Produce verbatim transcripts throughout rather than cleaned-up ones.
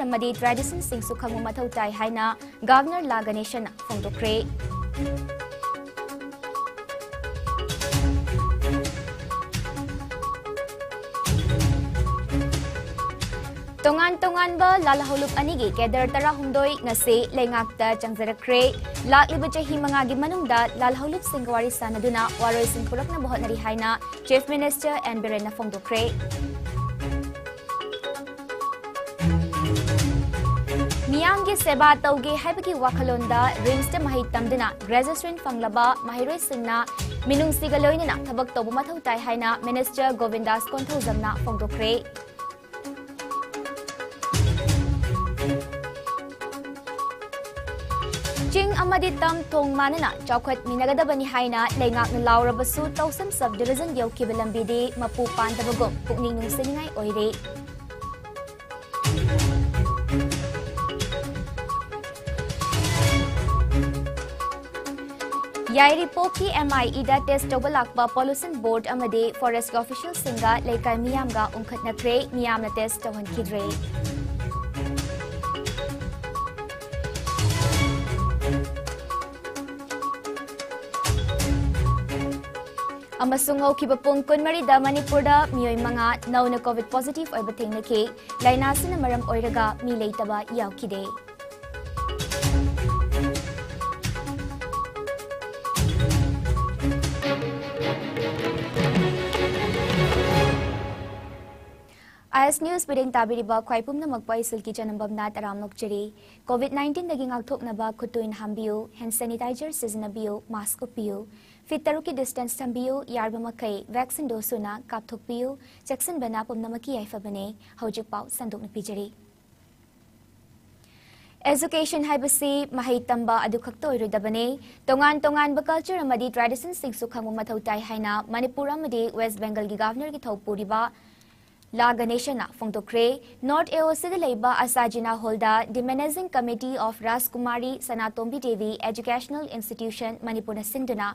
ꯑꯃꯗꯤ traditionꯁꯤꯡꯁꯨ ꯈꯪꯕ ꯃꯊꯧ ꯇꯥꯏ ꯍꯥꯏꯅ Governor ꯂꯥ ꯒꯅꯦꯁꯟꯅ ꯐꯣꯡꯗꯣꯛꯈ꯭ꯔꯦ꯫ ꯇꯣꯉꯥꯟ ꯇꯣꯉꯥꯟꯕ ꯂꯥꯜꯍꯧꯂꯨꯞ ꯑꯅꯤꯒꯤ cadre ꯇꯔꯥꯍꯨꯝꯗꯣꯏ ꯉꯁꯤ ꯂꯩꯉꯥꯛꯇ ꯆꯪꯖꯔꯛꯈ꯭ꯔꯦ꯫ ꯂꯥꯛꯂꯤꯕ ꯆꯍꯤ ꯃꯉꯥꯒꯤ ꯃꯅꯨꯡꯗ ꯂꯥꯜꯍꯧꯂꯨꯞꯁꯤꯡꯒ ꯋꯥꯔꯤ ꯁꯥꯅꯗꯨꯅ ꯋꯥꯔꯣꯏꯁꯤꯟ ꯄꯨꯔꯛꯅꯕ ꯍꯣꯠꯅꯔꯤ ꯍꯥꯏꯅ Chief Minister ꯑꯦꯟ ꯕꯤꯔꯦꯟꯅ ꯐꯣꯡꯗꯣꯛꯈ꯭ꯔꯦ꯫ ꯃꯤꯌꯥꯝꯒꯤ ꯁꯦꯕꯥ ꯇꯧꯒꯦ ꯍꯥꯏꯕꯒꯤ ꯋꯥꯈꯜꯂꯣꯟꯗ RIMSꯇ ꯃꯍꯩ ꯇꯝꯗꯨꯅ graduation ꯐꯪꯂꯕ ꯃꯍꯩꯔꯣꯏꯁꯤꯡꯅ ꯃꯤꯅꯨꯡꯁꯤꯒ ꯂꯣꯏꯅꯅ ꯊꯕꯛ ꯇꯧꯕ ꯃꯊꯧ ꯇꯥꯏ ꯍꯥꯏꯅ Minister ꯒꯣꯕꯤꯟꯗꯥꯁ ꯀꯣꯟꯊꯧꯖꯝꯅ ꯐꯣꯡꯗꯣꯛꯈ꯭ꯔꯦ꯫ ꯆꯤꯡ ꯑꯃꯗꯤ ꯇꯝ ꯊꯣꯡ ꯃꯥꯟꯅꯅ ꯆꯥꯎꯈꯠꯃꯤꯟꯅꯒꯗꯕꯅꯤ ꯍꯥꯏꯅ ꯂꯩꯉꯥꯛꯅ ꯂꯥꯎꯔꯕꯁꯨ ꯇꯧꯁꯝ sub division ꯌꯧꯈꯤꯕ ꯂꯝꯕꯤꯗꯤ ꯃꯄꯨ ꯄꯥꯟꯗꯕꯒꯨꯝ ꯄꯨꯛꯅꯤꯡ ꯅꯨꯡꯁꯤꯅꯤꯡꯉꯥꯏ ꯑꯣꯏꯔꯦ꯫ ꯌꯥꯏꯔꯤꯄꯣꯛꯀꯤ MIEꯗ test ꯇꯧꯕ ꯂꯥꯛꯄ Pollution Board ꯑꯃꯗꯤ Forestꯀꯤ officialꯁꯤꯡꯒ ꯂꯩꯀꯥꯏ ꯃꯤꯌꯥꯝꯒ ꯎꯪꯈꯠꯅꯈ꯭ꯔꯦ꯫ ꯃꯤꯌꯥꯝꯅ test ꯇꯧꯍꯟꯈꯤꯗ꯭ꯔꯦ꯫ ꯑꯃꯁꯨꯡ ꯍꯧꯈꯤꯕ ꯄꯨꯡ ꯀꯨꯟꯃꯔꯤꯗ ꯃꯅꯤꯄꯨꯔꯗ ꯃꯤꯑꯣꯏ ꯃꯉꯥ ꯅꯧꯅ COVID positive ꯑꯣꯏꯕ ꯊꯦꯡꯅꯈꯤ꯫ ꯂꯥꯏꯅꯥ ꯑꯁꯤꯅ ꯃꯔꯝ ꯑꯣꯏꯔꯒ ꯃꯤ ꯂꯩꯇꯕ ꯌꯥꯎꯈꯤꯗꯦ꯫ IS News ꯄꯨꯔꯦꯟ ꯇꯥꯕꯤꯔꯤꯕ ꯈ꯭ꯋꯥꯏ ꯄꯨꯝꯅꯃꯛꯄꯨ ꯑꯩ ꯁꯤꯜꯀꯤ ꯆꯅꯝꯕꯝꯅ ꯇꯔꯥꯝ ꯑꯣꯛꯆꯔꯤ꯫ COVID nineteenꯗꯒꯤ ꯉꯥꯛꯊꯣꯛꯅꯕ ꯈꯨꯠꯇꯨ ꯍꯥꯝꯕꯤꯌꯨ, hand sanitizer ꯁꯤꯖꯤꯟꯅꯕꯤꯌꯨ, mask ꯎꯞꯄꯤꯌꯨ, feet ꯇꯔꯨꯛꯀꯤ distance ꯊꯝꯕꯤꯌꯨ, ꯌꯥꯔꯤꯕ ꯃꯈꯩ vaccine dose ꯁꯨꯅ ꯀꯥꯞꯊꯣꯛꯄꯤꯌꯨ, ꯆꯦꯛꯁꯤꯟꯕꯅ ꯄꯨꯝꯅꯃꯛꯀꯤ ꯌꯥꯏꯐꯕꯅꯦ꯫ ꯍꯧꯖꯤꯛ ꯄꯥꯎ ꯁꯟꯗꯣꯛꯅ ꯄꯤꯖꯔꯤ꯫ Education ꯍꯥꯏꯕꯁꯤ ꯃꯍꯩ ꯇꯝꯕ ꯑꯗꯨ ꯈꯛꯇ ꯑꯣꯏꯔꯣꯏꯗꯕꯅꯤ꯫ ꯇꯣꯉꯥꯟ ꯇꯣꯉꯥꯟꯕ culture ꯑꯃꯗꯤ traditionꯁꯤꯡꯁꯨ ꯈꯪꯕ ꯃꯊꯧ ꯇꯥꯏ ꯍꯥꯏꯅ ꯃꯅꯤꯄꯨꯔ ꯑꯃꯗꯤ West Bengalꯒꯤ Governorꯒꯤ ꯊꯧ ꯄꯨꯔꯤꯕ ꯂꯥ ꯒꯅꯦꯁꯟꯅ ꯐꯣꯡꯗꯣꯛꯈ꯭ꯔꯦ꯫ North AOCꯗ ꯂꯩꯕ ꯑꯁꯥꯖꯤꯅꯥ Hallꯗ The Managing Committee of Rajkumari Sanatombi Devi Educational Institution ꯃꯅꯤꯄꯨꯔꯅ ꯁꯤꯟꯗꯨꯅ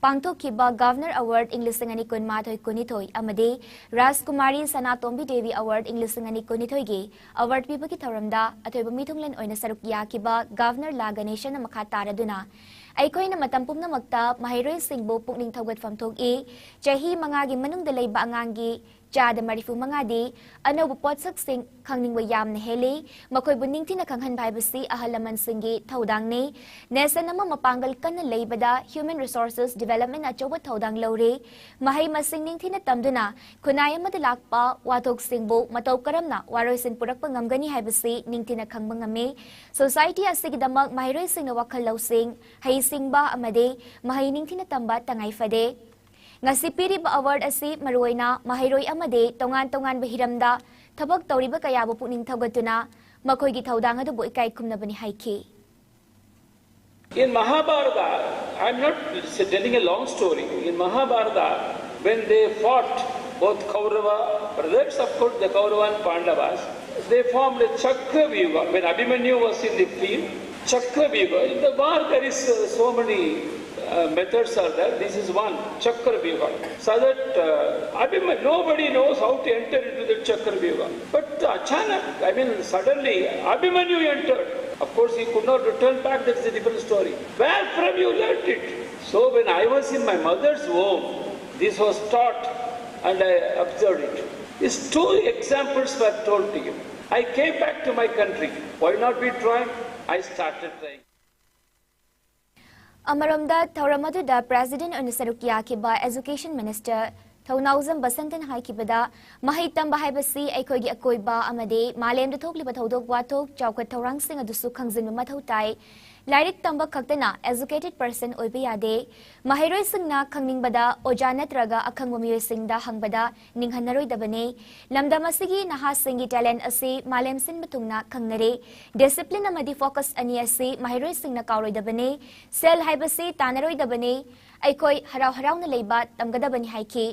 ꯄꯥꯡꯊꯣꯛꯈꯤꯕ Governor Award ꯏꯪ ꯂꯤꯁꯤꯡ ꯑꯅꯤ ꯀꯨꯟꯃꯥꯊꯣꯏ ꯀꯨꯟꯅꯤꯊꯣꯏ ꯑꯃꯗꯤ ꯔꯥꯖꯀꯨꯃꯥꯔꯤ ꯁꯅꯥꯇꯣꯝꯕꯤ ꯗꯦꯕꯤ Award ꯏꯪ ꯂꯤꯁꯤꯡ ꯑꯅꯤ ꯀꯨꯟꯅꯤꯊꯣꯏꯒꯤ award ꯄꯤꯕꯒꯤ ꯊꯧꯔꯝꯗ ꯑꯊꯣꯏꯕ ꯃꯤꯊꯨꯡꯂꯦꯟ ꯑꯣꯏꯅ ꯁꯔꯨꯛ ꯌꯥꯈꯤꯕ Governor ꯂꯥ ꯒꯅꯦꯁꯟꯅ ꯃꯈꯥ ꯇꯥꯔꯗꯨꯅ, ꯑꯩꯈꯣꯏꯅ ꯃꯇꯝ ꯄꯨꯝꯅꯃꯛꯇ ꯃꯍꯩꯔꯣꯏꯁꯤꯡꯕꯨ ꯄꯨꯛꯅꯤꯡ ꯊꯧꯒꯠꯐꯝ ꯊꯣꯛꯏ꯫ ꯆꯍꯤ ꯃꯉꯥꯒꯤ ꯃꯅꯨꯡꯗ ꯂꯩꯕ ꯑꯉꯥꯡꯒꯤ ꯆꯥꯗ ꯃꯔꯤꯐꯨ ꯃꯉꯥꯗꯤ ꯑꯅꯧꯕ ꯄꯣꯠꯁꯛꯁꯤꯡ ꯈꯪꯅꯤꯡꯕ ꯌꯥꯝꯅ ꯍꯦꯜꯂꯤ꯫ ꯃꯈꯣꯏꯕꯨ ꯅꯤꯡꯊꯤꯅ ꯈꯪꯍꯟꯕ ꯍꯥꯏꯕꯁꯤ ꯑꯍꯜ ꯂꯃꯟꯁꯤꯡꯒꯤ ꯊꯧꯗꯥꯡꯅꯤ꯫ Nation ꯑꯃ ꯃꯄꯥꯡꯒꯜ ꯀꯟꯅ ꯂꯩꯕꯗ human resources development ꯑꯆꯧꯕ ꯊꯧꯗꯥꯡ ꯂꯧꯔꯤ꯫ ꯃꯍꯩ ꯃꯁꯤꯡ ꯅꯤꯡꯊꯤꯅ ꯇꯝꯗꯨꯅ ꯈꯨꯟꯅꯥꯏ ꯑꯃꯗ ꯂꯥꯛꯄ ꯋꯥꯊꯣꯛꯁꯤꯡꯕꯨ ꯃꯇꯧ ꯀꯔꯝꯅ ꯋꯥꯔꯣꯏꯁꯤꯟ ꯄꯨꯔꯛꯄ ꯉꯝꯒꯅꯤ ꯍꯥꯏꯕꯁꯤ ꯅꯤꯡꯊꯤꯅ ꯈꯪꯕ ꯉꯝꯃꯤ꯫ Society ꯑꯁꯤꯒꯤꯗꯃꯛ ꯃꯍꯩꯔꯣꯏꯁꯤꯡꯅ ꯋꯥꯈꯜ ꯂꯧꯁꯤꯡ, ꯍꯩꯁꯤꯡꯕ ꯑꯃꯗꯤ ꯃꯍꯩ ꯅꯤꯡꯊꯤꯅ ꯇꯝꯕ ꯇꯉꯥꯏ ꯐꯗꯦ꯫ ꯉꯁꯤ ꯄꯤꯔꯤꯕ award ꯑꯁꯤ ꯃꯔꯨꯑꯣꯏꯅ ꯃꯍꯩꯔꯣꯏ ꯑꯃꯗꯤ ꯇꯣꯉꯥꯟ ꯇꯣꯉꯥꯟꯕ ꯍꯤꯔꯝꯗ ꯊꯕꯛ ꯇꯧꯔꯤꯕ ꯀꯌꯥꯕꯨ ꯄꯨꯛꯅꯤꯡ ꯊꯧꯒꯠꯇꯨꯅ ꯃꯈꯣꯏꯒꯤ ꯊꯧꯗꯥꯡ ꯑꯗꯨꯕꯨ ꯏꯀꯥꯏ ꯈꯨꯝꯅꯕꯅꯤ ꯍꯥꯏꯈꯤ꯫ In Mahabharata, I'm not telling a long story. In Mahabharata, when they fought, both Kaurava, brothers of course, the Kaurava and Pandavas, they formed a Chakravyuha. When Abhimanyu was in the field, Chakravyuha. In the war, there is uh, so many uh, methods are there. This is one, Chakravyuha. So that uh, Abhimanyu, nobody knows how to enter into the Chakravyuha. But Achanak, I mean, suddenly, Abhimanyu entered. Of course, he could not return back, that is a different story. Where from you learnt it? So when I was in my mother's womb, this was taught and I observed it. These two examples were told to you. I came back to my country. Why not be trying? I started trying. ꯑꯃꯔꯣꯝꯗ ꯊꯧꯔꯝ ꯑꯗꯨꯗ President ꯑꯣꯏꯅ ꯁꯔꯨꯛ ꯌꯥꯈꯤꯕ Education Minister ꯊꯧꯅꯥꯎꯖꯝ ꯕꯁꯟꯇꯅ ꯍꯥꯏꯈꯤꯕꯗ, ꯃꯍꯩ ꯇꯝꯕ ꯍꯥꯏꯕꯁꯤ ꯑꯩꯈꯣꯏꯒꯤ ꯑꯀꯣꯏꯕ ꯑꯃꯗꯤ ꯃꯥꯂꯦꯝꯗ ꯊꯣꯛꯂꯤꯕ ꯊꯧꯗꯣꯛ ꯋꯥꯊꯣꯛ, ꯆꯥꯎꯈꯠ ꯊꯧꯔꯥꯡꯁꯤꯡ ꯑꯗꯨꯁꯨ ꯈꯪꯖꯤꯟꯕ ꯃꯊꯧ ꯇꯥꯏ꯫ ꯂꯥꯏꯔꯤꯛ ꯇꯝꯕ ꯈꯛꯇꯅ educated person ꯑꯣꯏꯕ ꯌꯥꯗꯦ꯫ ꯃꯍꯩꯔꯣꯏꯁꯤꯡꯅ ꯈꯪꯅꯤꯡꯕꯗ ꯑꯣꯖꯥ ꯅꯠꯇ꯭ꯔꯒ ꯑꯈꯪꯕ ꯃꯤꯑꯣꯏꯁꯤꯡꯗ ꯍꯪꯕꯗ ꯅꯤꯡꯍꯟꯅꯔꯣꯏꯗꯕꯅꯤ꯫ ꯂꯝꯗꯝ ꯑꯁꯤꯒꯤ ꯅꯍꯥꯁꯤꯡꯒꯤ talent ꯑꯁꯤ ꯃꯥꯂꯦꯝ ꯁꯤꯟꯕ ꯊꯨꯡꯅ ꯈꯪꯅꯔꯦ꯫ Discipline ꯑꯃꯗꯤ focus ꯑꯅꯤ ꯑꯁꯤ ꯃꯍꯩꯔꯣꯏꯁꯤꯡꯅ ꯀꯥꯎꯔꯣꯏꯗꯕꯅꯤ꯫ ꯁꯦꯜ ꯍꯥꯏꯕꯁꯤ ꯇꯥꯟꯅꯔꯣꯏꯗꯕꯅꯤ꯫ ꯑꯩꯈꯣꯏ ꯍꯔꯥꯎ ꯍꯔꯥꯎꯅ ꯂꯩꯕ ꯇꯝꯒꯗꯕꯅꯤ ꯍꯥꯏꯈꯤ꯫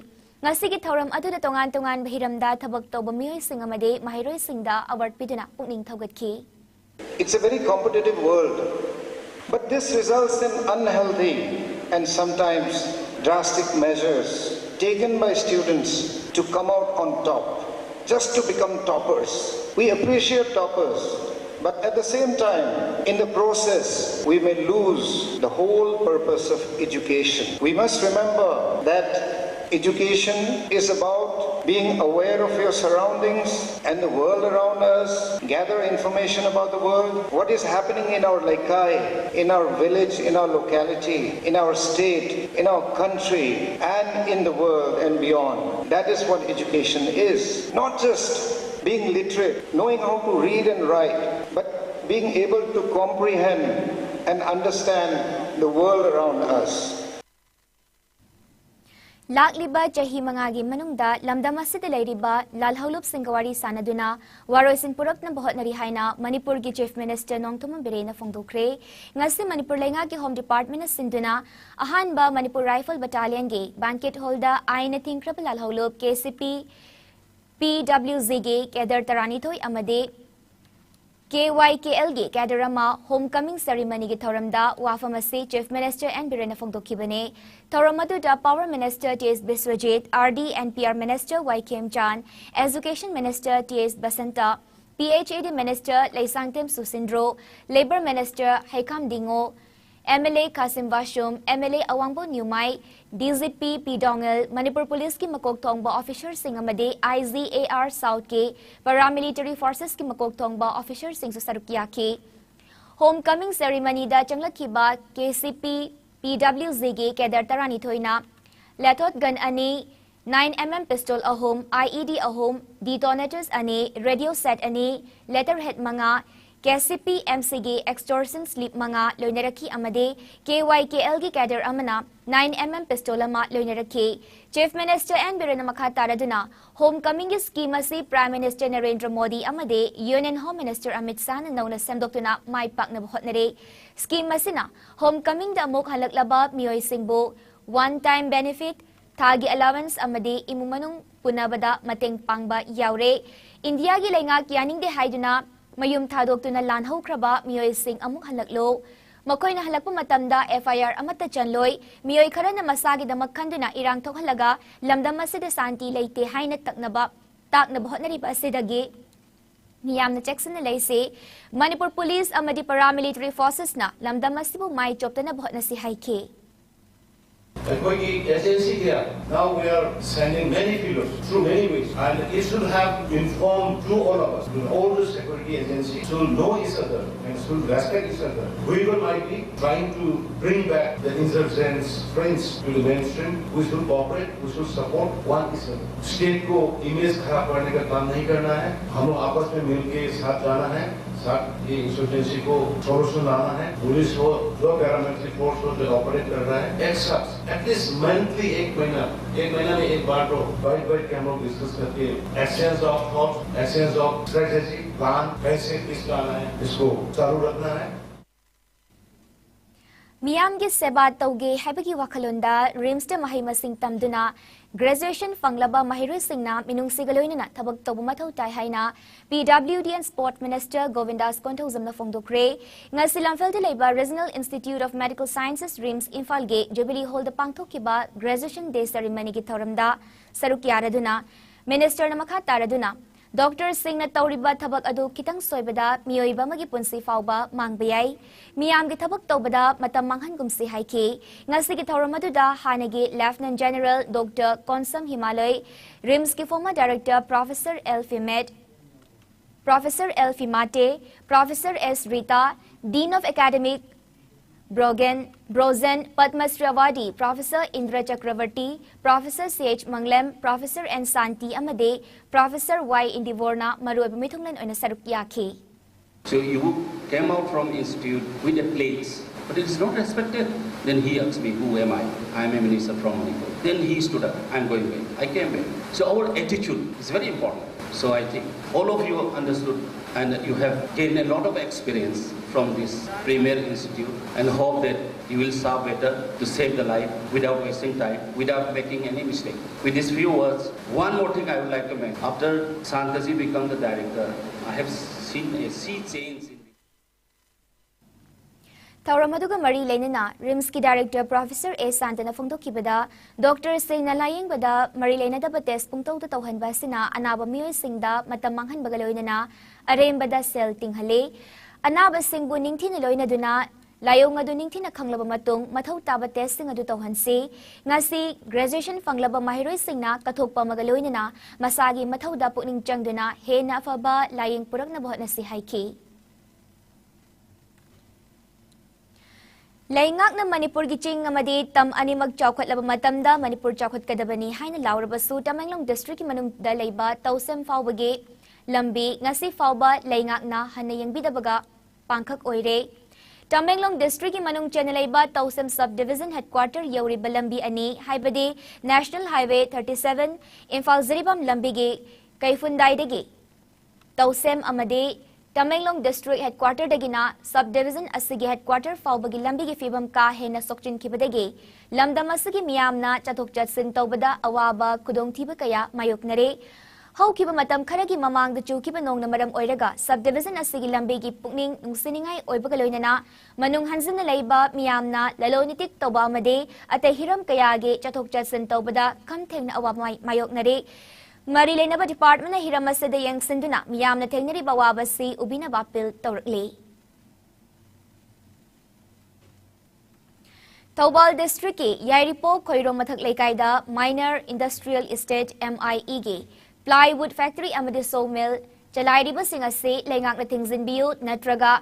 ꯉꯁꯤꯒꯤ ꯊꯧꯔꯝ ꯑꯗꯨꯗ ꯇꯣꯉꯥꯟ ꯇꯣꯉꯥꯟꯕ ꯍꯤꯔꯝꯗ ꯊꯕꯛ ꯇꯧꯕ ꯃꯤꯑꯣꯏꯁꯤꯡ ꯑꯃꯗꯤ ꯃꯍꯩꯔꯣꯏꯁꯤꯡꯗ award ꯄꯤꯗꯨꯅ ꯄꯨꯛꯅꯤꯡ ꯊꯧꯒꯠꯈꯤ꯫ It's a very competitive world, but this results in unhealthy and sometimes drastic measures taken by students to come out on top, just to become toppers. We appreciate toppers, but at the same time, in the process, we may lose the whole purpose of education. We must remember that education is about being aware of your surroundings and the world around us, gather information about the world, what is happening in our laikai, in our village, in our locality, in our state, in our country, and in the world and beyond. That is what education is. Not just being literate, knowing how to read and write, but being able to comprehend and understand the world around us. ꯂꯥꯛꯂꯤꯕ ꯆꯍꯤ ꯃꯉꯥꯒꯤ ꯃꯅꯨꯡꯗ ꯂꯝꯗꯝ ꯑꯁꯤꯗ ꯂꯩꯔꯤꯕ ꯂꯥꯜꯍꯧꯂꯨꯞꯁꯤꯡꯒ ꯋꯥꯔꯤ ꯁꯥꯅꯗꯨꯅ ꯋꯥꯔꯣꯏꯁꯤꯟ ꯄꯨꯔꯛꯅꯕ ꯍꯣꯠꯅꯔꯤ ꯍꯥꯏꯅ ꯃꯅꯤꯄꯨꯔꯒꯤ Chief Minister ꯅꯣꯡꯊꯣꯝꯕꯝ ꯕꯤꯔꯦꯟꯅ ꯐꯣꯡꯗꯣꯛꯈ꯭ꯔꯦ꯫ ꯉꯁꯤ ꯃꯅꯤꯄꯨꯔ ꯂꯩꯉꯥꯛꯀꯤ Home Departmentꯅ ꯁꯤꯟꯗꯨꯅ ꯑꯍꯥꯟꯕ Manipur Rifle Battalionꯒꯤ Banquet Hallꯗ ꯑꯥꯏꯟꯅ ꯊꯤꯡꯈ꯭ꯔꯕ ꯂꯥꯜꯍꯧꯂꯨꯞ KCP PWGꯒꯤ cadre ꯇꯔꯥꯅꯤꯊꯣꯏ ꯑꯃꯗꯤ KYKLꯒꯤ cadre ꯑꯃ Homecoming Ceremonyꯒꯤ ꯊꯧꯔꯝꯗ ꯋꯥꯐꯝ ꯑꯁꯤ Chief Minister N ꯕꯤꯔꯦꯟꯅ ꯐꯣꯡꯗꯣꯛꯈꯤꯕꯅꯤ꯫ ꯊꯧꯔꯝ ꯑꯗꯨꯗ Power Minister T S Biswajit, RD and PR Minister Y ꯈꯦꯝꯆꯥꯟ, Education Minister T S Basanta, PHED Minister Leishangthem ꯁꯨꯁꯤꯟꯗ꯭ꯔꯣ, Labour Minister ꯍꯩꯈꯥꯝ ꯗꯤꯡꯉꯣ, MLA ꯈꯥꯁꯤꯝ ꯕꯥꯁꯨꯝ, MLA ꯑꯋꯥꯡꯕꯣ ꯅ꯭ꯌꯨꯃꯥꯏ, DGP P ꯗꯣꯉꯦꯜ, Manipur ꯄꯨꯂꯤꯁꯀꯤ ꯃꯀꯣꯛ ꯊꯣꯡꯕ officerꯁꯤꯡ ꯑꯃꯗꯤ IGAR Southꯀꯤ paramilitary forcesꯀꯤ ꯃꯀꯣꯛ ꯊꯣꯡꯕ officerꯁꯤꯡꯁꯨ ꯁꯔꯨꯛ ꯌꯥꯈꯤ꯫ Homecoming Ceremonyꯗ ꯆꯪꯂꯛꯈꯤꯕ KCP PWGꯒꯤ cadre ꯇꯔꯥꯅꯤꯊꯣꯏꯅ ꯂꯦꯊꯣꯠ gun ꯑꯅꯤ, nine MM pistol ꯑꯍꯨꯝ, IED ꯑꯍꯨꯝ, detonators ꯑꯅꯤ, radio set ꯑꯅꯤ, letterhead ꯃꯉꯥ, KCP MCꯒꯤ extortion slip ꯃꯉꯥ ꯂꯣꯏꯅꯔꯛꯈꯤ ꯑꯃꯗꯤ KYKLꯒꯤ cadre ꯑꯃꯅ nine MM pistol ꯑꯃ ꯂꯣꯏꯅꯔꯛꯈꯤ꯫ Chief Minister N ꯕꯤꯔꯦꯟꯅ ꯃꯈꯥ ꯇꯥꯔꯗꯨꯅ Homecomingꯒꯤ scheme ꯑꯁꯤ Prime Minister ꯅꯔꯦꯟꯗ꯭ꯔ ꯃꯣꯗꯤ ꯑꯃꯗꯤ Union Home Minister ꯑꯃꯤꯠ ꯁꯥꯍꯅ ꯅꯧꯅ ꯁꯦꯝꯗꯣꯛꯇꯨꯅ ꯃꯥꯏ ꯄꯥꯛꯅꯕ ꯍꯣꯠꯅꯔꯦ꯫ Scheme ꯑꯁꯤꯅ Homecomingꯗ ꯑꯃꯨꯛ ꯍꯜꯂꯛꯂꯕ ꯃꯤꯑꯣꯏꯁꯤꯡꯕꯨ one time benefit, ꯊꯥꯒꯤ allowance ꯑꯃꯗꯤ ꯏꯃꯨꯡ ꯃꯅꯨꯡ ꯄꯨꯅꯕꯗ ꯃꯇꯦꯡ ꯄꯥꯡꯕ ꯌꯥꯎꯔꯦ꯫ ꯏꯟꯗꯤꯌꯥꯒꯤ ꯂꯩꯉꯥꯛ ꯌꯥꯅꯤꯡꯗꯦ ꯍꯥꯏꯗꯨꯅ ꯃꯌꯨꯝ ꯊꯥꯗꯣꯛꯇꯨꯅ ꯂꯥꯟꯍꯧꯈ꯭ꯔꯕ ꯃꯤꯑꯣꯏꯁꯤꯡ ꯑꯃꯨꯛ ꯍꯜꯂꯛꯂꯣ, ꯃꯈꯣꯏꯅ ꯍꯜꯂꯛꯄ ꯃꯇꯝꯗ F I R ꯑꯃꯠꯇ ꯆꯟꯂꯣꯏ꯫ ꯃꯤꯑꯣꯏ ꯈꯔꯅ ꯃꯁꯥꯒꯤꯗꯃꯛ ꯈꯟꯗꯨꯅ ꯏꯔꯥꯡ ꯊꯣꯛꯍꯜꯂꯒ ꯂꯝꯗꯝ ꯑꯁꯤꯗ ꯁꯥꯟꯇꯤ ꯂꯩꯇꯦ ꯍꯥꯏꯅ ꯇꯛꯅꯕ, ꯇꯥꯛꯅꯕ ꯍꯣꯠꯅꯔꯤꯕ ꯑꯁꯤꯗꯒꯤ ꯃꯤꯌꯥꯝꯅ ꯆꯦꯛꯁꯤꯟꯅ ꯂꯩꯁꯤ꯫ ꯃꯅꯤꯄꯨꯔ ꯄꯨꯂꯤꯁ ꯑꯃꯗꯤ paramilitary forcesꯅ ꯂꯝꯗꯝ ꯑꯁꯤꯕꯨ ꯃꯥꯏ ꯆꯣꯞꯇꯅꯕ ꯍꯣꯠꯅꯁꯤ ꯍꯥꯏꯈꯤ꯫ ꯑꯩꯈꯣꯏꯒꯤ agency there, now we are sending many fellows through many ways, and it should have informed to all of us, to all the security agencies, to know each other and should respect each other. Whoever might be trying to bring back the insurgents' friends to the mainstream, we should cooperate, we should support one each other. State को image खराब करने का काम नहीं करना है। हम लोग आपस में मिलके साथ जाना है, साथ ये insurgency को solution लाना है। पुलिस हो, जो paramilitary force हो, जो operate कर रहा है, एक साथ at least monthly, एक महीना, एक महीना में एक बार तो बैठ बैठ के हम लोग डिस्कस करके exchange of thoughts, exchange of strategy, plan कैसे किस लाना है, इसको चालू रखना है। ꯃꯤꯌꯥꯝꯒꯤ ꯁꯦꯕꯥ ꯇꯧꯒꯦ ꯍꯥꯏꯕꯒꯤ ꯋꯥꯈꯜꯂꯣꯟꯗ RIMSꯇ ꯃꯍꯩ ꯃꯁꯤꯡ ꯇꯝꯗꯨꯅ graduation ꯐꯪꯂꯕ ꯃꯍꯩꯔꯣꯏꯁꯤꯡꯅ ꯃꯤꯅꯨꯡꯁꯤꯒ ꯂꯣꯏꯅꯅ ꯊꯕꯛ ꯇꯧꯕ ꯃꯊꯧ ꯇꯥꯏ ꯍꯥꯏꯅ P W D and Sport Minister ꯒꯣꯕꯤꯟꯗꯥꯁ ꯀꯣꯟꯊꯧꯖꯝꯅ ꯐꯣꯡꯗꯣꯛꯈ꯭ꯔꯦ꯫ ꯉꯁꯤ ꯂꯝꯐꯦꯜꯗ ꯂꯩꯕ Regional Institute of Medical Sciences, RIMS ꯏꯝꯐꯥꯜꯒꯤ Jubilee Hallꯗ ꯄꯥꯡꯊꯣꯛꯈꯤꯕ Graduation Day Ceremonyꯒꯤ ꯊꯧꯔꯝꯗ ꯁꯔꯨꯛ ꯌꯥꯔꯗꯨꯅ Ministerꯅ ꯃꯈꯥ ꯇꯥꯔꯗꯨꯅ ꯗꯣꯛꯇꯔꯁꯤꯡꯅ ꯇꯧꯔꯤꯕ ꯊꯕꯛ ꯑꯗꯨ ꯈꯤꯇꯪ ꯁꯣꯏꯕꯗ ꯃꯤꯑꯣꯏꯕ ꯑꯃꯒꯤ ꯄꯨꯟꯁꯤ ꯐꯥꯎꯕ ꯃꯥꯡꯕ ꯌꯥꯏ꯫ ꯃꯤꯌꯥꯝꯒꯤ ꯊꯕꯛ ꯇꯧꯕꯗ ꯃꯇꯝ ꯃꯥꯡꯍꯟꯒꯨꯝꯁꯤ ꯍꯥꯏꯈꯤ꯫ ꯉꯁꯤꯒꯤ ꯊꯧꯔꯝ ꯑꯗꯨꯗ ꯍꯥꯟꯅꯒꯤ Lieutenant General Doctor Konsam ꯍꯤꯃꯥꯂꯣꯏ, RIMSꯀꯤ former Director Professor L ꯐꯤꯃꯦꯠ, Professor L ꯐꯤꯃꯥꯇꯦ, Professor S Rita, Dean of Academic ꯕ꯭ꯔꯣꯒꯦꯟ, Brojen, Padma Shri Award Professor ꯏꯟꯗ꯭ꯔ ꯆꯀ꯭ꯔꯕꯔꯇꯤ, Professor C H ꯃꯪꯂꯦꯝ, Professor N ꯁꯥꯟꯇꯤ ꯑꯃꯗꯤ Professor Y ꯏꯟꯗꯤꯕꯣꯔꯅ ꯃꯔꯨꯑꯣꯏꯕ ꯃꯤꯊꯨꯡꯂꯦꯟ ꯑꯣꯏꯅ ꯁꯔꯨꯛ ꯌꯥꯈꯤ꯫ So you came out from institute with a plaque, but it is not respected. Then he asked me, "Who am I? I am a minister from Manipur." Then he stood up, "I am going back." I came back. So our attitude is very important. So I think all of you understood and you have gained a lot of experience from this premier institute, and hope that you will serve better to save the life without wasting time, without making any mistake. With these few words, one more thing I would like to mention. After Santaji become the director, I have seen a sea change in ꯊꯧꯔꯝ ꯑꯗꯨꯒ ꯃꯔꯤ ꯂꯩꯅꯅ ꯔꯤꯝꯁꯀꯤ director professor ꯑꯦ ꯁꯥꯟꯇꯅ ꯐꯣꯡꯗꯣꯛꯈꯤꯕꯗ, ꯗꯣꯛꯇꯔꯁꯤꯡꯅ ꯂꯥꯌꯦꯡꯕꯗ ꯃꯔꯤ ꯂꯩꯅꯗꯕ test ꯄꯨꯡꯇꯧꯗ ꯇꯧꯍꯟꯕ ꯑꯁꯤꯅ ꯑꯅꯥꯕ ꯃꯤꯑꯣꯏꯁꯤꯡꯗ ꯃꯇꯝ ꯃꯥꯡꯍꯟꯕꯒ ꯂꯣꯏꯅꯅ ꯑꯔꯦꯝꯕꯗ ꯁꯦꯜ ꯇꯤꯡꯍꯜꯂꯤ꯫ ꯑꯅꯥꯕꯁꯤꯡꯕꯨ ꯅꯤꯡꯊꯤꯅ ꯂꯣꯏꯅꯗꯨꯅ ꯂꯥꯏꯑꯣꯡ ꯑꯗꯨ ꯅꯤꯡꯊꯤꯅ ꯈꯪꯂꯕ ꯃꯇꯨꯡ ꯃꯊꯧ ꯇꯥꯕ ꯇꯦꯁꯁꯤꯡ ꯑꯗꯨ ꯇꯧꯍꯟꯁꯤ꯫ ꯉꯁꯤ ꯒ꯭ꯔꯦꯖꯨꯑꯦꯁꯟ ꯐꯪꯂꯕ ꯃꯍꯩꯔꯣꯏꯁꯤꯡꯅ ꯀꯠꯊꯣꯛꯄ ꯑꯃꯒ ꯂꯣꯏꯅꯅ ꯃꯁꯥꯒꯤ ꯃꯊꯧꯗ ꯄꯨꯛꯅꯤꯡ ꯆꯪꯗꯨꯅ ꯍꯦꯟꯅ ꯑꯐꯕ ꯂꯥꯏꯌꯦꯡ ꯄꯨꯔꯛꯅꯕ ꯍꯣꯠꯅꯁꯤ ꯍꯥꯏꯈꯤ꯫ ꯂꯩꯉꯥꯛꯅ ꯃꯅꯤꯄꯨꯔꯒꯤ ꯆꯤꯡ ꯑꯃꯗꯤ ꯇꯝ ꯑꯅꯤꯃꯛ ꯆꯥꯎꯈꯠꯂꯕ ꯃꯇꯝꯗ ꯃꯅꯤꯄꯨꯔ ꯆꯥꯎꯈꯠꯀꯗꯕꯅꯤ ꯍꯥꯏꯅ ꯂꯥꯎꯔꯕꯁꯨ, ꯇꯃꯦꯡꯂꯣꯡ ꯗꯤꯁꯇ꯭ꯔꯤꯛꯀꯤ ꯃꯅꯨꯡꯗ ꯂꯩꯕ ꯇꯧꯁꯦꯝ ꯐꯥꯎꯕꯒꯤ ꯂꯝꯕꯤ ꯉꯁꯤ ꯐꯥꯎꯕ ꯂꯩꯉꯥꯛꯅ ꯍꯟꯅ ꯌꯦꯡꯕꯤꯗꯕꯒ ꯄꯥꯡꯈꯛ ꯑꯣꯏꯔꯦ꯫ ꯇꯃꯦꯡꯂꯣꯡ ꯗꯤꯁꯇ꯭ꯔꯤꯛꯀꯤ ꯃꯅꯨꯡ ꯆꯦꯟꯅ ꯂꯩꯕ ꯇꯧꯁꯦꯝ ꯁꯕ ꯗꯤꯕꯤꯖꯟ ꯍꯦꯗꯀ꯭ꯋꯥꯇꯔ ꯌꯧꯔꯤꯕ ꯂꯝꯕꯤ ꯑꯅꯤ, ꯍꯥꯏꯕꯗꯤ national highway thirty seven Imphal Jiribam ꯂꯝꯕꯤꯒꯤ ꯀꯩꯐꯨꯟꯗꯥꯏꯗꯒꯤ ꯇꯧꯁꯦꯝ ꯑꯃꯗꯤ ꯇꯃꯦꯡꯂꯣꯡ ꯗꯤꯁꯇ꯭ꯔꯤꯛ ꯍꯦꯗꯀ꯭ꯋꯥꯇꯔꯗꯒꯤꯅ ꯁꯕ ꯗꯤꯕꯤꯖꯟ ꯑꯁꯤꯒꯤ ꯍꯦꯗꯀ꯭ꯋꯥꯇꯔ ꯐꯥꯎꯕꯒꯤ ꯂꯝꯕꯤꯒꯤ ꯐꯤꯕꯝ ꯀꯥ ꯍꯦꯟꯅ ꯁꯣꯛꯆꯤꯟꯈꯤꯕꯗꯒꯤ ꯂꯝꯗꯝ ꯑꯁꯤꯒꯤ ꯃꯤꯌꯥꯝꯅ ꯆꯠꯊꯣꯛ ꯆꯠꯁꯤꯟ ꯇꯧꯕꯗ ꯑꯋꯥꯕ ꯈꯨꯗꯣꯡꯊꯤꯕ ꯀꯌꯥ ꯃꯥꯌꯣꯛꯅꯔꯦ꯫ ꯍꯧꯈꯤꯕ ꯃꯇꯝ ꯈꯔꯒꯤ ꯃꯃꯥꯡꯗ ꯆꯨꯈꯤꯕ ꯅꯣꯡꯅ ꯃꯔꯝ ꯑꯣꯏꯔꯒ ꯁꯕ ꯗꯤꯕꯤꯖꯟ ꯑꯁꯤꯒꯤ ꯂꯝꯕꯤꯒꯤ ꯄꯨꯛꯅꯤꯡ ꯅꯨꯡꯁꯤꯅꯤꯡꯉꯥꯏ ꯑꯣꯏꯕꯒ ꯂꯣꯏꯅꯅ ꯃꯅꯨꯡ ꯍꯟꯖꯤꯟꯅ ꯂꯩꯕ ꯃꯤꯌꯥꯝꯅ ꯂꯂꯣꯟ ꯏꯇꯤꯛ ꯇꯧꯕ ꯑꯃꯗꯤ ꯑꯇꯩ ꯍꯤꯔꯝ ꯀꯌꯥꯒꯤ ꯆꯠꯊꯣꯛ ꯆꯠꯁꯤꯟ ꯇꯧꯕꯗ ꯈꯝ ꯊꯦꯡꯅ ꯑꯋꯥꯕ ꯃꯥꯏ-, ꯃꯥꯌꯣꯛꯅꯔꯦ꯫ ꯃꯔꯤ ꯂꯩꯅꯕ ꯗꯤꯄꯥꯔꯠꯃꯦꯟꯅ ꯍꯤꯔꯝ ꯑꯁꯤꯗ ꯌꯦꯡꯁꯤꯟꯗꯨꯅ ꯃꯤꯌꯥꯝꯅ ꯊꯦꯡꯅꯔꯤꯕ ꯑꯋꯥꯕ ꯑꯁꯤ ꯎꯕꯤꯅꯕ ꯑꯄꯤꯜ ꯇꯧꯔꯛꯂꯤ꯫ ꯊꯧꯕꯥꯜ ꯗꯤꯁꯇ꯭ꯔꯤꯛꯀꯤ ꯌꯥꯏꯔꯤꯄꯣꯛ ꯈꯣꯏꯔꯣꯝ ꯃꯊꯛ ꯂꯩꯀꯥꯏꯗ ꯃꯥꯏꯅꯔ ꯏꯟꯗꯁꯇ꯭ꯔꯤꯌꯦꯜ ꯏꯁꯇꯦꯠ, ꯑꯦꯝ ꯑꯥꯏ ꯏꯒꯤ ꯄ꯭ꯂꯥꯏꯋꯨꯗ ꯐꯦꯛꯇꯔꯤ ꯑꯃꯗꯤ ꯁꯣ ꯃꯤꯜ ꯆꯂꯥꯏꯔꯤꯕꯁꯤꯡ ꯑꯁꯤ ꯂꯩꯉꯥꯛꯅ ꯊꯤꯡꯖꯤꯟꯕꯤꯌꯨ ꯅꯠꯇ꯭ꯔꯒ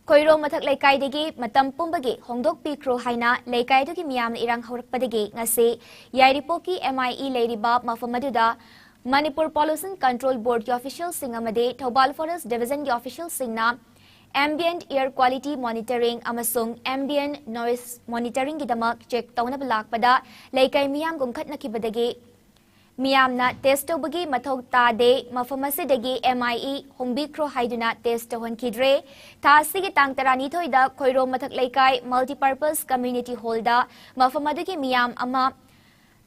ꯈꯣꯏꯔꯣꯝ ꯃꯊꯛ ꯂꯩꯀꯥꯏꯗꯒꯤ ꯃꯇꯝ ꯄꯨꯝꯕꯒꯤ ꯍꯣꯡꯗꯣꯛꯄꯤꯈ꯭ꯔꯣ ꯍꯥꯏꯅ ꯂꯩꯀꯥꯏꯗꯨꯒꯤ ꯃꯤꯌꯥꯝꯅ ꯏꯔꯥꯡ ꯍꯧꯔꯛꯄꯗꯒꯤ ꯉꯁꯤ ꯌꯥꯏꯔꯤꯄꯣꯛꯀꯤ ꯑꯦꯝ ꯑꯥꯏ ꯏ ꯂꯩꯔꯤꯕ ꯃꯐꯝ ꯑꯗꯨꯗ ꯃꯅꯤꯄꯨꯔ ꯄꯣꯂꯨꯁꯟ ꯀꯟꯇ꯭ꯔꯣꯜ ꯕꯣꯔꯗꯀꯤ ꯑꯣꯐꯤꯁꯤꯌꯦꯜꯁꯤꯡ ꯑꯃꯗꯤ ꯊꯧꯕꯥꯜ ꯐꯣꯔꯦꯁ꯭ꯠ ꯗꯤꯕꯤꯖꯟꯒꯤ ꯑꯣꯐꯤꯁꯤꯌꯦꯜꯁꯤꯡꯅ ambient air quality monitoring ꯑꯃꯁꯨꯡ ambient noise monitoringꯒꯤꯗꯃꯛ ꯆꯦꯛ ꯇꯧꯅꯕ ꯂꯥꯛꯄꯗ ꯂꯩꯀꯥꯏ ꯃꯤꯌꯥꯝ ꯀꯨꯝꯈꯠꯅꯈꯤꯕꯗꯒꯤ ꯃꯤꯌꯥꯝꯅ ꯇꯦꯁ ꯇꯧꯕꯒꯤ ꯃꯊꯧ ꯇꯥꯗꯦ꯫ ꯃꯐꯝ ꯑꯁꯤꯗꯒꯤ ꯑꯦꯝ ꯑꯥꯏ ꯏ ꯍꯣꯡꯕꯤꯈ꯭ꯔꯣ ꯍꯥꯏꯗꯨꯅ ꯇꯦꯁ ꯇꯧꯍꯟꯈꯤꯗ꯭ꯔꯦ꯫ ꯊꯥ ꯑꯁꯤꯒꯤ ꯇꯥꯡ ꯇꯔꯥꯅꯤꯊꯣꯏꯗ ꯈꯣꯏꯔꯣꯝ ꯃꯊꯛ ꯂꯩꯀꯥꯏ ꯃꯜꯇꯤꯄꯔꯄꯁ ꯀꯝꯃ꯭ꯌꯨꯅꯤꯇꯤ ꯍꯣꯜꯗ ꯃꯐꯝ ꯑꯗꯨꯒꯤ ꯃꯤꯌꯥꯝ ꯑꯃ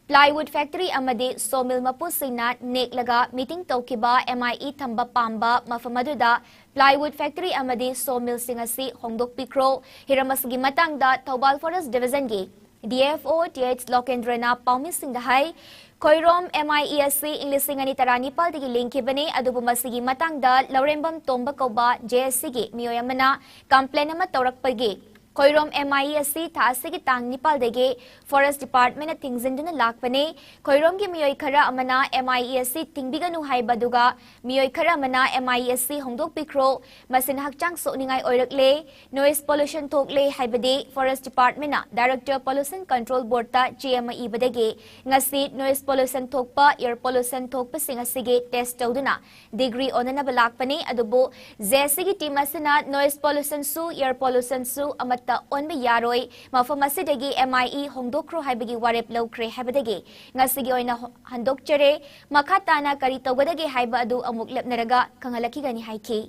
Plywood factory ꯑꯃꯗꯤ sawmill ꯃꯄꯨꯁꯤꯡꯅ ꯅꯦꯛꯂꯒ meeting ꯇꯧꯈꯤꯕ M I E ꯊꯝꯕ ꯄꯥꯝꯕ ꯃꯐꯝ ꯑꯗꯨꯗ plywood factory ꯑꯃꯗꯤ sawmillꯁꯤꯡ ꯑꯁꯤ ꯍꯣꯡꯗꯣꯛꯄꯤꯈ꯭ꯔꯣ꯫ ꯍꯤꯔꯝ ꯑꯁꯤꯒꯤ ꯃꯇꯥꯡꯗ Thoubal Forest Divisionꯒꯤ D F O T H ꯂꯣꯀꯦꯟꯗ꯭ꯔꯅ ꯄꯥꯎꯃꯤꯁꯤꯡꯗ ꯍꯥꯏ, ꯈꯣꯏꯔꯣꯝ M I E ꯑꯁꯤ ꯏꯪ ꯂꯤꯁꯤꯡ ꯑꯅꯤ ꯇꯔꯥꯅꯤꯄꯥꯜꯗꯒꯤ ꯂꯤꯡꯈꯤꯕꯅꯤ, ꯑꯗꯨꯕꯨ ꯃꯁꯤꯒꯤ ꯃꯇꯥꯡꯗ ꯂꯧꯔꯦꯝꯕꯝ ꯇꯣꯝꯕ ꯀꯧꯕ J S Cꯒꯤ ꯃꯤꯑꯣꯏ ꯑꯃꯅ complain ꯑꯃ ꯇꯧꯔꯛꯄꯒꯤ ꯈꯣꯏꯔꯣꯝ M I E ꯑꯁꯤ ꯊꯥ ꯑꯁꯤꯒꯤ ꯇꯥꯡ ꯅꯤꯄꯥꯜꯗꯒꯤ Forest Departmentꯅ ꯊꯤꯡꯖꯤꯟꯗꯨꯅ ꯂꯥꯛꯄꯅꯤ꯫ ꯈꯣꯏꯔꯣꯝꯒꯤ ꯃꯤꯑꯣꯏ ꯈꯔ ꯑꯃꯅ M I E ꯑꯁꯤ ꯊꯤꯡꯕꯤꯒꯅꯨ ꯍꯥꯏꯕ, ꯑꯗꯨꯒ ꯃꯤꯑꯣꯏ ꯈꯔ ꯑꯃꯅ M I E ꯑꯁꯤ ꯍꯣꯡꯗꯣꯛꯄꯤꯈ꯭ꯔꯣ, ꯃꯁꯤꯅ ꯍꯛꯆꯥꯡ ꯁꯣꯛꯅꯤꯡꯉꯥꯏ ꯑꯣꯏꯔꯛꯂꯦ, noise pollution ꯊꯣꯛꯂꯦ ꯍꯥꯏꯕꯗꯤ Forest Departmentꯅ Director Pollution Control Boardꯇ ꯆꯦ ꯑꯃ ꯏꯕꯗꯒꯤ ꯉꯁꯤ noise pollution ꯊꯣꯛꯄ, air pollution ꯊꯣꯛꯄꯁꯤꯡ ꯑꯁꯤꯒꯤ test ꯇꯧꯗꯨꯅ degree ꯑꯣꯟꯅꯅꯕ ꯂꯥꯛꯄꯅꯤ꯫ ꯑꯗꯨꯕꯨ J S Cꯒꯤ team ꯑꯁꯤꯅ noise pollutionꯁꯨ, air pollutionꯁꯨ ꯑꯃꯠꯇ ꯑꯣꯟꯕ ꯌꯥꯔꯣꯏ, ꯃꯐꯝ ꯑꯁꯤꯗꯒꯤ M I E ꯍꯣꯡꯗꯣꯛꯈ꯭ꯔꯣ ꯍꯥꯏꯕꯒꯤ ꯋꯥꯔꯦꯞ ꯂꯧꯈ꯭ꯔꯦ ꯍꯥꯏꯕꯗꯒꯤ ꯉꯁꯤꯒꯤ ꯑꯣꯏꯅ ꯍꯣ-, ꯍꯟꯗꯣꯛꯆꯔꯦ꯫ ꯃꯈꯥ ꯇꯥꯅ ꯀꯔꯤ ꯇꯧꯒꯗꯒꯦ ꯍꯥꯏꯕ ꯑꯗꯨ ꯑꯃꯨꯛ ꯂꯦꯞꯅꯔꯒ ꯈꯪꯍꯜꯂꯛꯈꯤꯒꯅꯤ ꯍꯥꯏꯈꯤ꯫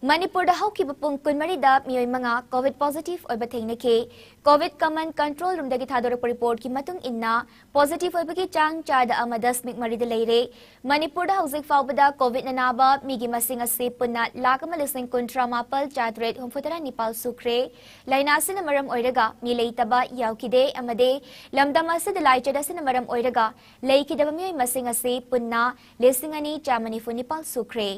ꯃꯅꯤꯄꯨꯔꯗ ꯍꯧꯈꯤꯕ ꯄꯨꯡ ꯀꯨꯟꯃꯔꯤꯗ ꯃꯤꯑꯣꯏ ꯃꯉꯥ COVID positive ꯑꯣꯏꯕ ꯊꯦꯡꯅꯈꯤ꯫ COVID Command Control Roomꯗꯒꯤ ꯊꯥꯗꯣꯔꯛꯄ reportꯀꯤ ꯃꯇꯨꯡ ꯏꯟꯅ, positive ꯑꯣꯏꯕꯒꯤ ꯆꯥꯡ ꯆꯥꯗ ꯑꯃ ꯗꯁꯃꯤꯛ ꯃꯔꯤꯗ ꯂꯩꯔꯦ꯫ ꯃꯅꯤꯄꯨꯔꯗ ꯍꯧꯖꯤꯛ ꯐꯥꯎꯕꯗ COVIDꯅ ꯅꯥꯕ ꯃꯤꯒꯤ ꯃꯁꯤꯡ ꯑꯁꯤ ꯄꯨꯟꯅ ꯂꯥꯈ ꯑꯃ ꯂꯤꯁꯤꯡ ꯀꯨꯟꯊ꯭ꯔꯥ ꯃꯥꯄꯜ ꯆꯥꯇ꯭ꯔꯦꯠ ꯍꯨꯝꯐꯨꯇꯔꯥ ꯅꯤꯄꯥꯜ ꯁꯨꯈ꯭ꯔꯦ꯫ ꯂꯥꯏꯅꯥ ꯑꯁꯤꯅ ꯃꯔꯝ ꯑꯣꯏꯔꯒ ꯃꯤ ꯂꯩꯇꯕ ꯌꯥꯎꯈꯤꯗꯦ ꯑꯃꯗꯤ ꯂꯝꯗꯝ ꯑꯁꯤꯗ ꯂꯥꯏꯆꯠ ꯑꯁꯤꯅ ꯃꯔꯝ ꯑꯣꯏꯔꯒ ꯂꯩꯈꯤꯗꯕ ꯃꯤꯑꯣꯏ ꯃꯁꯤꯡ ꯑꯁꯤ ꯄꯨꯟꯅ ꯂꯤꯁꯤꯡ ꯑꯅꯤ ꯆꯥꯝꯃ ꯅꯤꯐꯨ ꯅꯤꯄꯥꯜ ꯁꯨꯈ꯭ꯔꯦ꯫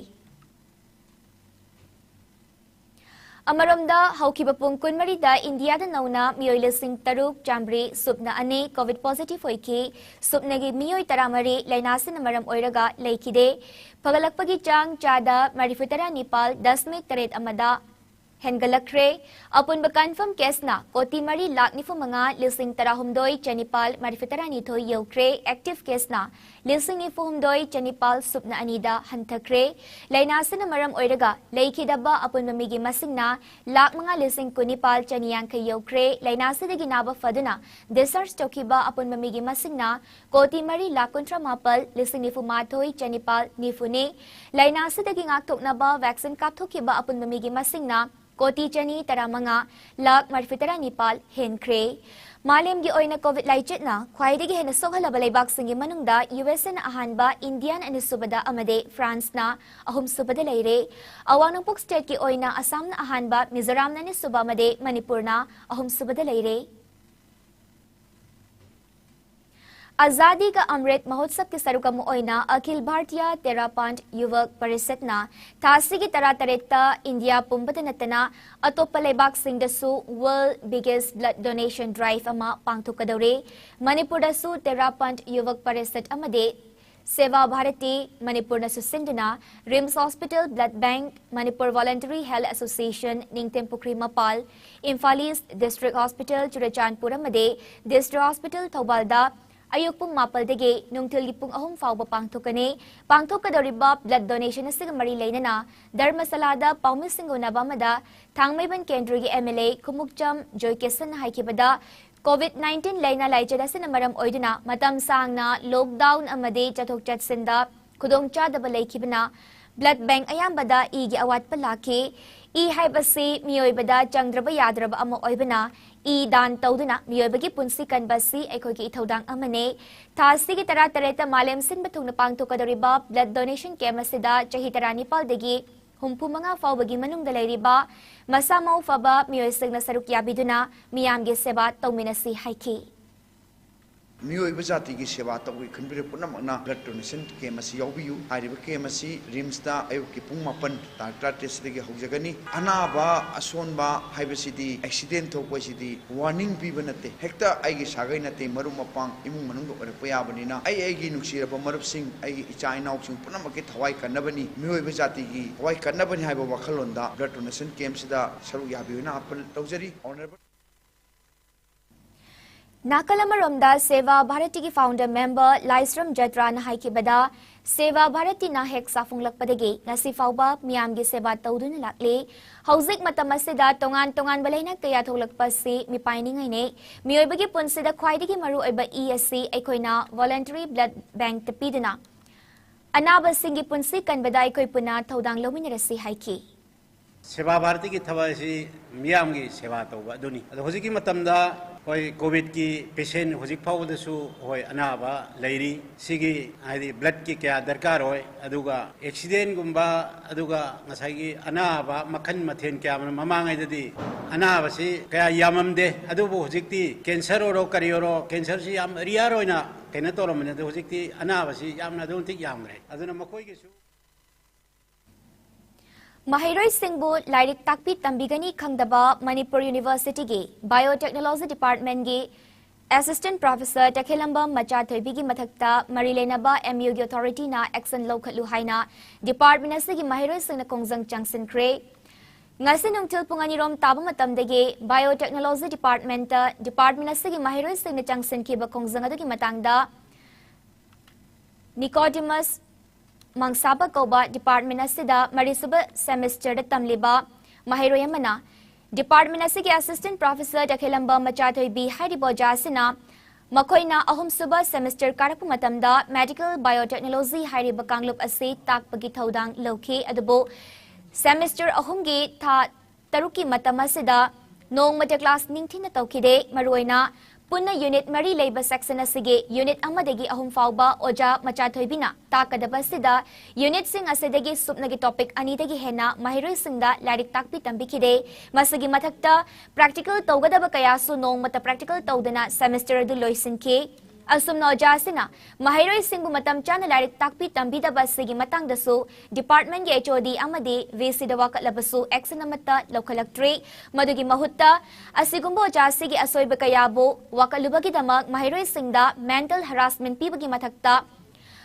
ꯑꯃꯔꯣꯝꯗ, ꯍꯧꯈꯤꯕ ꯄꯨꯡ ꯀꯨꯟꯃꯔꯤꯗ ꯏꯟꯗꯤꯌꯥꯗ ꯅꯧꯅ ꯃꯤꯑꯣꯏ ꯂꯤꯁꯤꯡ ꯇꯔꯨꯛ ꯆꯥꯝꯃꯔꯤ ꯁꯨꯞꯅ ꯑꯅꯤ COVID positive ꯑꯣꯏꯈꯤ꯫ ꯁꯨꯞꯅꯒꯤ ꯃꯤꯑꯣꯏ ꯇꯔꯥꯃꯔꯤ ꯂꯥꯏꯅꯥ ꯑꯁꯤꯅ ꯃꯔꯝ ꯑꯣꯏꯔꯒ ꯂꯩꯈꯤꯗꯦ꯫ ꯐꯒꯠꯂꯛꯄꯒꯤ ꯆꯥꯡ ꯆꯥꯗ ꯃꯔꯤꯐꯨꯇꯔꯥ ꯅꯤꯄꯥꯜ ꯗꯁꯃꯤꯛ ꯇꯔꯦꯠ ꯑꯃꯗ ꯍꯦꯟꯒꯠꯂꯛꯈ꯭ꯔꯦ꯫ ꯑꯄꯨꯟꯕ confirm caseꯅ ꯀꯣꯇꯤ ꯃꯔꯤ ꯂꯥꯈ ꯅꯤꯐꯨ ꯃꯉꯥ ꯂꯤꯁꯤꯡ ꯇꯔꯥꯍꯨꯝꯗꯣꯏ ꯆꯅꯤꯄꯥꯜ ꯃꯔꯤꯐꯨꯇꯔꯥ ꯅꯤꯊꯣꯏ ꯌꯧꯈ꯭ꯔꯦ꯫ Active caseꯅ ꯂꯤꯁꯤꯡ ꯅꯤꯐꯨ ꯍꯨꯝꯗꯣꯏ ꯆꯅꯤꯄꯥꯜ ꯁꯨꯞꯅ ꯑꯅꯤꯗ ꯍꯟꯊꯈ꯭ꯔꯦ꯫ ꯂꯥꯏꯅꯥ ꯑꯁꯤꯅ ꯃꯔꯝ ꯑꯣꯏꯔꯒ ꯂꯩꯈꯤꯗꯕ ꯑꯄꯨꯟꯕ ꯃꯤꯒꯤ ꯃꯁꯤꯡꯅ ꯂꯥꯈ ꯃꯉꯥ ꯂꯤꯁꯤꯡ ꯀꯨꯟꯅꯤꯄꯥꯜ ꯆꯅꯤ ꯌꯥꯡꯈꯩ ꯌꯧꯈ꯭ꯔꯦ꯫ ꯂꯥꯏꯅꯥ ꯑꯁꯤꯗꯒꯤ ꯅꯥꯕ ꯐꯗꯨꯅ discharge ꯇꯧꯈꯤꯕ ꯑꯄꯨꯟꯕ ꯃꯤꯒꯤ ꯃꯁꯤꯡꯅ ꯀꯣꯇꯤ ꯃꯔꯤ ꯂꯥꯈ ꯀꯨꯟꯊ꯭ꯔꯥ ꯃꯥꯄꯜ ꯂꯤꯁꯤꯡ ꯅꯤꯐꯨ ꯃꯥꯊꯣꯏ ꯆꯅꯤꯄꯥꯜ ꯅꯤꯐꯨꯅꯤ꯫ ꯂꯥꯏꯅꯥ ꯑꯁꯤꯗꯒꯤ ꯉꯥꯛꯊꯣꯛꯅꯕ vaccine ꯀꯥꯞꯊꯣꯛꯈꯤꯕ ꯑꯄꯨꯟꯕ ꯃꯤꯒꯤ ꯃꯁꯤꯡꯅ ꯀꯣꯇꯤ ꯆꯅꯤ ꯇꯔꯥꯃꯉꯥ ꯂꯥꯈ ꯃꯔꯤꯐꯨ ꯇꯔꯥ ꯅꯤꯄꯥꯜ ꯍꯦꯟꯈ꯭ꯔꯦ꯫ ꯃꯥꯂꯦꯝꯒꯤ ꯑꯣꯏꯅ COVID ꯂꯥꯏꯆꯠꯅ ꯈ꯭ꯋꯥꯏꯗꯒꯤ ꯍꯦꯟꯅ ꯁꯣꯛꯍꯜꯂꯕ ꯂꯩꯕꯥꯛꯁꯤꯡꯒꯤ ꯃꯅꯨꯡꯗ USAꯅ ꯑꯍꯥꯟꯕ, ꯏꯟꯗꯤꯌꯥꯅ ꯑꯅꯤꯁꯨꯕꯗ ꯑꯃꯗꯤ ꯐ꯭ꯔꯥꯟꯁꯅ ꯑꯍꯨꯝꯁꯨꯕꯗ ꯂꯩꯔꯦ꯫ ꯑꯋꯥꯡ ꯅꯣꯡꯄꯣꯛ stateꯀꯤ ꯑꯣꯏꯅ ꯑꯁꯥꯝꯅ ꯑꯍꯥꯟꯕ, ꯃꯤꯖꯣꯔꯥꯝꯅ ꯑꯅꯤꯁꯨꯕ ꯑꯃꯗꯤ ꯃꯅꯤꯄꯨꯔꯅ ꯑꯍꯨꯝꯁꯨꯕꯗ ꯂꯩꯔꯦ꯫ ꯑꯖꯥꯗꯤ ꯀꯥ ꯑꯃ꯭ꯔꯤꯠ ꯃꯍꯣꯠꯁꯕꯀꯤ ꯁꯔꯨꯛ ꯑꯃ ꯑꯣꯏꯅ ꯑꯈꯤꯜ ꯚꯥꯔꯇꯤꯌꯥ ꯇꯦꯔꯥ ꯄꯟꯊ ꯌꯨꯚꯛ ꯄꯔꯤꯁꯠꯅ ꯊꯥ ꯑꯁꯤꯒꯤ ꯇꯔꯥꯇꯔꯦꯠꯇ ꯏꯟꯗꯤꯌꯥ ꯄꯨꯝꯕꯗ ꯅꯠꯇꯅ ꯑꯇꯣꯞꯄ ꯂꯩꯕꯥꯛꯁꯤꯡꯗꯁꯨ World Biggest Blood Donation Drive ꯑꯃ ꯄꯥꯡꯊꯣꯛꯀꯗꯧꯔꯤ꯫ ꯃꯅꯤꯄꯨꯔꯗꯁꯨ ꯇꯦꯔꯥ ꯄꯟꯊ ꯌꯨꯚꯛ ꯄꯔꯤꯁꯠ ꯑꯃꯗꯤ ꯁꯦꯕꯥ ꯚꯥꯔꯇꯤ ꯃꯅꯤꯄꯨꯔꯅꯁꯨ ꯁꯤꯟꯗꯨꯅ RIMS Hospital Blood Bank, Manipur Voluntary Health Association, ꯅꯤꯡꯊꯦꯝ ꯄꯨꯈ꯭ꯔꯤ ꯃꯄꯥꯜ, Imphal East District Hospital, Churachandpur ꯑꯃꯗꯤ District Hospital ꯊꯧꯕꯥꯜꯗ ꯑꯌꯨꯛ ꯄꯨꯡ ꯃꯥꯄꯜꯗꯒꯤ ꯅꯨꯡꯊꯤꯜꯒꯤ ꯄꯨꯡ ꯑꯍꯨꯝ ꯐꯥꯎꯕ ꯄꯥꯡꯊꯣꯛꯀꯅꯤ꯫ ꯄꯥꯡꯊꯣꯛꯀꯗꯧꯔꯤꯕ blood donation ꯑꯁꯤꯒ ꯃꯔꯤ ꯂꯩꯅꯅ ꯙꯔꯃꯁꯥꯂꯥꯗ ꯄꯥꯎꯃꯤꯁꯤꯡꯒ ꯎꯅꯕ ꯑꯃꯗ ꯊꯥꯡꯃꯩꯕꯟ ꯀꯦꯟꯗ꯭ꯔꯒꯤ MLA ꯈꯨꯃꯨꯛꯆꯝ ꯖꯣꯏꯀꯤꯁꯟꯅ ꯍꯥꯏꯈꯤꯕꯗ, COVID nineteen ꯂꯥꯏꯅꯥ ꯂꯥꯏꯆꯠ ꯑꯁꯤꯅ ꯃꯔꯝ ꯑꯣꯏꯗꯨꯅ ꯃꯇꯝ ꯁꯥꯡꯅ lockdown ꯑꯃꯗꯤ ꯆꯠꯊꯣꯛ ꯆꯠꯁꯤꯟꯗ ꯈꯨꯗꯣꯡꯆꯥꯗꯕ ꯂꯩꯈꯤꯕꯅ blood bank ꯑꯌꯥꯝꯕꯗ ꯏꯒꯤ ꯑꯋꯥꯠꯄ ꯂꯥꯛꯈꯤ꯫ ꯏ ꯍꯥꯏꯕꯁꯤ ꯃꯤꯑꯣꯏꯕꯗ ꯆꯪꯗ꯭ꯔꯕ ꯌꯥꯗ꯭ꯔꯕ ꯑꯃ ꯑꯣꯏꯕꯅ ꯏ ꯗꯥꯟ ꯇꯧꯗꯨꯅ ꯃꯤꯑꯣꯏꯕꯒꯤ ꯄꯨꯟꯁꯤ ꯀꯟꯕ ꯑꯁꯤ ꯑꯩꯈꯣꯏꯒꯤ ꯏꯊꯧꯗꯥꯡ ꯑꯃꯅꯤ꯫ ꯊꯥ ꯑꯁꯤꯒꯤ ꯇꯔꯥꯇꯔꯦꯠꯇ ꯃꯥꯂꯦꯝ ꯁꯤꯟꯕ ꯊꯨꯡꯅ ꯄꯥꯡꯊꯣꯛꯀꯗꯧꯔꯤꯕ blood donation camp ꯑꯁꯤꯗ ꯆꯍꯤ ꯇꯔꯥꯅꯤꯄꯥꯜꯗꯒꯤ ꯍꯨꯝꯐꯨ ꯃꯉꯥ ꯐꯥꯎꯕꯒꯤ ꯃꯅꯨꯡꯗ ꯂꯩꯔꯤꯕ ꯃꯁꯥ ꯃꯎ ꯐꯕ ꯃꯤꯑꯣꯏꯁꯤꯡꯅ ꯁꯔꯨꯛ ꯌꯥꯕꯤꯗꯨꯅ ꯃꯤꯌꯥꯝꯒꯤ ꯁꯦꯕꯥ ꯇꯧꯃꯤꯟꯅꯁꯤ ꯍꯥꯏꯈꯤ꯫ ꯃꯤꯑꯣꯏꯕ ꯖꯥꯇꯤꯒꯤ ꯁꯦꯕꯥ ꯇꯧꯒꯦ ꯈꯟꯕꯤꯔꯦ ꯄꯨꯝꯅꯃꯛꯅ blood donation camp ꯑꯁꯤ ꯌꯥꯎꯕꯤꯌꯨ꯫ ꯍꯥꯏꯔꯤꯕ camp ꯑꯁꯤ RIMSꯇ ꯑꯌꯨꯛꯀꯤ ꯄꯨꯡ ꯃꯥꯄꯟ ꯇꯥꯡ ꯇꯔꯥꯇꯔꯦꯠꯁꯤꯗꯒꯤ ꯍꯧꯖꯒꯅꯤ꯫ ꯑꯅꯥꯕ ꯑꯁꯣꯟꯕ ꯍꯥꯏꯕꯁꯤꯗꯤ, accident ꯊꯣꯛꯄ ꯍꯥꯏꯁꯤꯗꯤ warning ꯄꯤꯕ ꯅꯠꯇꯦ꯫ ꯍꯦꯛꯇ ꯑꯩꯒꯤ ꯁꯥꯒꯩ ꯅꯠꯇꯦ, ꯃꯔꯨꯞ ꯃꯄꯥꯡ, ꯏꯃꯨꯡ ꯃꯅꯨꯡꯗ ꯑꯣꯏꯔꯛꯄ ꯌꯥꯕꯅꯤꯅ, ꯑꯩ ꯑꯩꯒꯤ ꯅꯨꯡꯁꯤꯔꯕ ꯃꯔꯨꯞꯁꯤꯡ, ꯑꯩꯒꯤ ꯏꯆꯥ ꯏꯅꯥꯎꯁꯤꯡ ꯄꯨꯝꯅꯃꯛꯀꯤ ꯊꯋꯥꯏ ꯀꯟꯅꯕꯅꯤ, ꯃꯤꯑꯣꯏꯕ ꯖꯥꯇꯤꯒꯤ ꯊꯋꯥꯏ ꯀꯟꯅꯕꯅꯤ ꯍꯥꯏꯕ ꯋꯥꯈꯜꯂꯣꯟꯗ blood donation campꯁꯤꯗ ꯁꯔꯨꯛ ꯌꯥꯕꯤꯌꯨꯅ appeal ꯇꯧꯖꯔꯤ꯫ Honourable ꯅꯥꯀꯜ ꯑꯃꯔꯣꯝꯗ ꯁꯦꯕꯥ ꯚꯥꯔꯇꯤꯒꯤ founder member ꯂꯥꯏꯁ꯭ꯔꯝ ꯖꯇ꯭ꯔꯥꯅ ꯍꯥꯏꯈꯤꯕꯗ, ꯁꯦꯕꯥ ꯚꯥꯔꯇꯤꯅ ꯍꯦꯛ ꯆꯥꯐꯣꯡꯂꯛꯄꯗꯒꯤ ꯉꯁꯤ ꯐꯥꯎꯕ ꯃꯤꯌꯥꯝꯒꯤ ꯁꯦꯕꯥ ꯇꯧꯗꯨꯅ ꯂꯥꯛꯂꯤ꯫ ꯍꯧꯖꯤꯛ ꯃꯇꯝ ꯑꯁꯤꯗ ꯇꯣꯉꯥꯟ ꯇꯣꯉꯥꯟꯕ ꯂꯥꯏꯅꯥ ꯀꯌꯥ ꯊꯣꯛꯂꯛꯄ ꯑꯁꯤ ꯃꯤꯄꯥꯏꯅꯤꯡꯉꯥꯏꯅꯤ꯫ ꯃꯤꯑꯣꯏꯕꯒꯤ ꯄꯨꯟꯁꯤꯗ ꯈ꯭ꯋꯥꯏꯗꯒꯤ ꯃꯔꯨ ꯑꯣꯏꯕ ꯏ ꯑꯁꯤ ꯑꯩꯈꯣꯏꯅ voluntary blood bankꯇ ꯄꯤꯗꯨꯅ ꯑꯅꯥꯕꯁꯤꯡꯒꯤ ꯄꯨꯟꯁꯤ ꯀꯟꯕꯗ ꯑꯩꯈꯣꯏ ꯄꯨꯟꯅ ꯊꯧꯗꯥꯡ ꯂꯧꯃꯤꯟꯅꯔꯁꯤ ꯍꯥꯏꯈꯤ꯫ ꯁꯦꯕꯥ ꯚꯥꯔꯇꯤꯒꯤ ꯊꯕꯛ ꯑꯁꯤ ꯃꯤꯌꯥꯝꯒꯤ ꯁꯦꯕꯥ ꯇꯧꯕ ꯑꯗꯨꯅꯤ꯫ ꯑꯗꯣ ꯍꯧꯖꯤꯛꯀꯤ ꯃꯇꯝꯗ ꯑꯩꯈꯣꯏ ꯀꯣꯚꯤꯗꯀꯤ ꯄꯦꯁꯦꯟ ꯍꯧꯖꯤꯛ ꯐꯥꯎꯕꯗꯁꯨ ꯑꯩꯈꯣꯏ ꯑꯅꯥꯕ ꯂꯩꯔꯤ꯫ ꯁꯤꯒꯤ ꯍꯥꯏꯗꯤ ꯕ꯭ꯂꯗꯀꯤ ꯀꯌꯥ ꯗꯔꯀꯥꯔ ꯑꯣꯏ, ꯑꯗꯨꯒ ꯑꯦꯛꯁꯤꯗꯦꯟꯒꯨꯝꯕ, ꯑꯗꯨꯒ ꯉꯁꯥꯏꯒꯤ ꯑꯅꯥꯕ ꯃꯈꯜ ꯃꯊꯦꯜ ꯀꯌꯥ ꯑꯃ, ꯃꯃꯥꯡꯉꯩꯗꯗꯤ ꯑꯅꯥꯕꯁꯤ ꯀꯌꯥ ꯌꯥꯝꯃꯝꯗꯦ, ꯑꯗꯨꯕꯨ ꯍꯧꯖꯤꯛꯇꯤ ꯀꯦꯟꯁꯔ ꯑꯣꯏꯔꯣ ꯀꯔꯤ ꯑꯣꯏꯔꯣ, ꯀꯦꯟꯁꯔꯁꯤ ꯌꯥꯝ ꯔꯤꯌꯥꯔ ꯑꯣꯏꯅ ꯀꯩꯅꯣ ꯇꯧꯔꯝꯕꯅꯤ, ꯑꯗꯣ ꯍꯧꯖꯤꯛꯇꯤ ꯑꯅꯥꯕꯁꯤ ꯌꯥꯝꯅ ꯑꯗꯨꯛꯀꯤ ꯃꯇꯤꯛ ꯌꯥꯝꯈ꯭ꯔꯦ꯫ ꯑꯗꯨꯅ ꯃꯈꯣꯏꯒꯤꯁꯨ ꯃꯍꯩꯔꯣꯏꯁꯤꯡꯕꯨ ꯂꯥꯏꯔꯤꯛ ꯇꯥꯛꯄꯤ ꯇꯝꯕꯤꯒꯅꯤ ꯈꯪꯗꯕ ꯃꯅꯤꯄꯨꯔ ꯌꯨꯅꯤꯚꯔꯁꯤꯇꯤꯒꯤ ꯕꯥꯏꯑꯣꯇꯦꯛꯅꯣꯂꯣꯖꯤ ꯗꯤꯄꯥꯔꯠꯃꯦꯟꯒꯤ ꯑꯦꯁꯤꯁꯇꯦꯟ ꯄ꯭ꯔꯣꯐꯦꯁꯔ ꯇꯈꯦꯂꯝꯕꯝ ꯃꯆꯥꯊꯣꯏꯕꯤꯒꯤ ꯃꯊꯛꯇ ꯃꯔꯤ ꯂꯩꯅꯕ ꯑꯦꯝ ꯌꯨꯒꯤ ꯑꯣꯊꯣꯔꯤꯇꯤꯅ ꯑꯦꯛꯁꯟ ꯂꯧꯈꯠꯂꯨ ꯍꯥꯏꯅ ꯗꯤꯄꯥꯔꯠꯃꯦꯟ ꯑꯁꯤꯒꯤ ꯃꯍꯩꯔꯣꯏꯁꯤꯡꯅ ꯈꯣꯡꯖꯪ ꯆꯪꯁꯤꯟꯈ꯭ꯔꯦ꯫ ꯉꯁꯤ ꯅꯨꯡꯊꯤꯜ ꯄꯨꯡ ꯑꯅꯤꯔꯣꯝ ꯇꯥꯕ ꯃꯇꯝꯗꯒꯤ ꯕꯥꯏꯑꯣꯇꯦꯛꯅꯣꯂꯣꯖꯤ ꯗꯤꯄꯥꯔꯠꯃꯦꯟꯇ ꯗꯤꯄꯥꯔꯠꯃꯦꯟ ꯑꯁꯤꯒꯤ ꯃꯍꯩꯔꯣꯏꯁꯤꯡꯅ ꯆꯪꯁꯤꯟꯈꯤꯕ ꯈꯣꯡꯖꯪ ꯑꯗꯨꯒꯤ ꯃꯇꯥꯡꯗ ꯅꯤꯀꯣꯗꯤꯃꯁ ꯃꯪꯁꯥꯕ ꯀꯧꯕ ꯗꯤꯄꯥꯔꯠꯃꯦꯟ ꯑꯁꯤꯗ ꯃꯔꯤꯁꯨꯕ ꯁꯦꯃꯤꯁꯇꯔꯗ ꯇꯝꯂꯤꯕ ꯃꯍꯩꯔꯣꯏ ꯑꯃꯅ ꯗꯤꯄꯥꯔꯠꯃꯦꯟ ꯑꯁꯤꯒꯤ ꯑꯦꯁꯤꯁꯇꯦꯟ ꯄ꯭ꯔꯣꯐꯦꯁꯔ ꯇꯈꯦꯂꯝꯕ ꯃꯆꯥꯊꯣꯏꯕꯤ ꯍꯥꯏꯔꯤꯕ ꯑꯣꯖꯥ ꯑꯁꯤꯅ ꯃꯈꯣꯏꯅ ꯑꯍꯨꯝꯁꯨꯕ ꯁꯦꯃꯤꯁꯇꯔ ꯀꯥꯔꯛꯄ ꯃꯇꯝꯗ ꯃꯦꯗꯤꯀꯦꯜ ꯕꯥꯏꯑꯣꯇꯦꯛꯅꯣꯂꯣꯖꯤ ꯍꯥꯏꯔꯤꯕ ꯀꯥꯡꯂꯨꯞ ꯑꯁꯤ ꯇꯥꯛꯄꯒꯤ ꯊꯧꯗꯥꯡ ꯂꯧꯈꯤ꯫ ꯑꯗꯨꯕꯨ ꯁꯦꯃꯤꯁꯇꯔ ꯑꯍꯨꯝꯒꯤ ꯊꯥ ꯇꯔꯨꯛꯀꯤ ꯃꯇꯝ ꯑꯁꯤꯗ ꯅꯣꯡꯃꯇ ꯀ꯭ꯂꯥꯁ ꯅꯤꯡꯊꯤꯅ ꯇꯧꯈꯤꯗꯦ꯫ ꯃꯔꯨꯑꯣꯏꯅ ꯄꯨꯟꯅ ꯌꯨꯅꯤꯠ ꯃꯔꯤ ꯂꯩꯕ ꯁꯦꯛꯁꯟ ꯑꯁꯤꯒꯤ ꯌꯨꯅꯤꯠ ꯑꯃꯗꯒꯤ ꯑꯍꯨꯝ ꯐꯥꯎꯕ ꯑꯣꯖꯥ ꯃꯆꯥꯊꯣꯏꯕꯤꯅ ꯇꯥꯛꯀꯗꯕ ꯑꯁꯤꯗ ꯌꯨꯅꯤꯠꯁꯤꯡ ꯑꯁꯤꯗꯒꯤ ꯁꯨꯞꯅꯒꯤ ꯇꯣꯄꯤꯛ ꯑꯅꯤꯗꯒꯤ ꯍꯦꯟꯅ ꯃꯍꯩꯔꯣꯏꯁꯤꯡꯗ ꯂꯥꯏꯔꯤꯛ ꯇꯥꯛꯄꯤ ꯇꯝꯕꯤꯈꯤꯗꯦ꯫ ꯃꯁꯤꯒꯤ ꯃꯊꯛꯇ ꯄ꯭ꯔꯦꯛꯇꯤꯀꯦꯜ ꯇꯧꯒꯗꯕ ꯀꯌꯥꯁꯨ ꯅꯣꯡꯃꯇ ꯄ꯭ꯔꯦꯛꯇꯤꯀꯦꯜ ꯇꯧꯗꯅ ꯁꯦꯃꯤꯁꯇꯔ ꯑꯗꯨ ꯂꯣꯏꯁꯤꯟꯈꯤ꯫ ꯑꯁꯨꯝꯅ ꯑꯣꯖꯥ ꯑꯁꯤꯅ ꯃꯍꯩꯔꯣꯏꯁꯤꯡꯕꯨ ꯃꯇꯝ ꯆꯥꯅ ꯂꯥꯏꯔꯤꯛ ꯇꯥꯛꯄꯤ ꯇꯝꯕꯤꯗꯕ ꯑꯁꯤꯒꯤ ꯃꯇꯥꯡꯗꯁꯨ ꯗꯤꯄꯥꯔꯠꯃꯦꯟꯒꯤ ꯑꯦꯆ ꯑꯣ ꯗꯤ ꯑꯃꯗꯤ ꯚꯤ ꯁꯤꯗ ꯋꯥꯀꯠꯂꯕꯁꯨ ꯑꯦꯛꯁꯟ ꯑꯃꯠꯇ ꯂꯧꯈꯠꯂꯛꯇ꯭ꯔꯤ꯫ ꯃꯗꯨꯒꯤ ꯃꯍꯨꯠꯇ ꯑꯁꯤꯒꯨꯝꯕ ꯑꯣꯖꯥꯁꯤꯒꯤ ꯑꯁꯣꯏꯕ ꯀꯌꯥꯕꯨ ꯋꯥꯀꯠꯂꯨꯕꯒꯤꯗꯃꯛ ꯃꯍꯩꯔꯣꯏꯁꯤꯡꯗ ꯃꯦꯟꯇꯦꯜ ꯍꯔꯥꯁꯃꯦꯟ ꯄꯤꯕꯒꯤ ꯃꯊꯛꯇ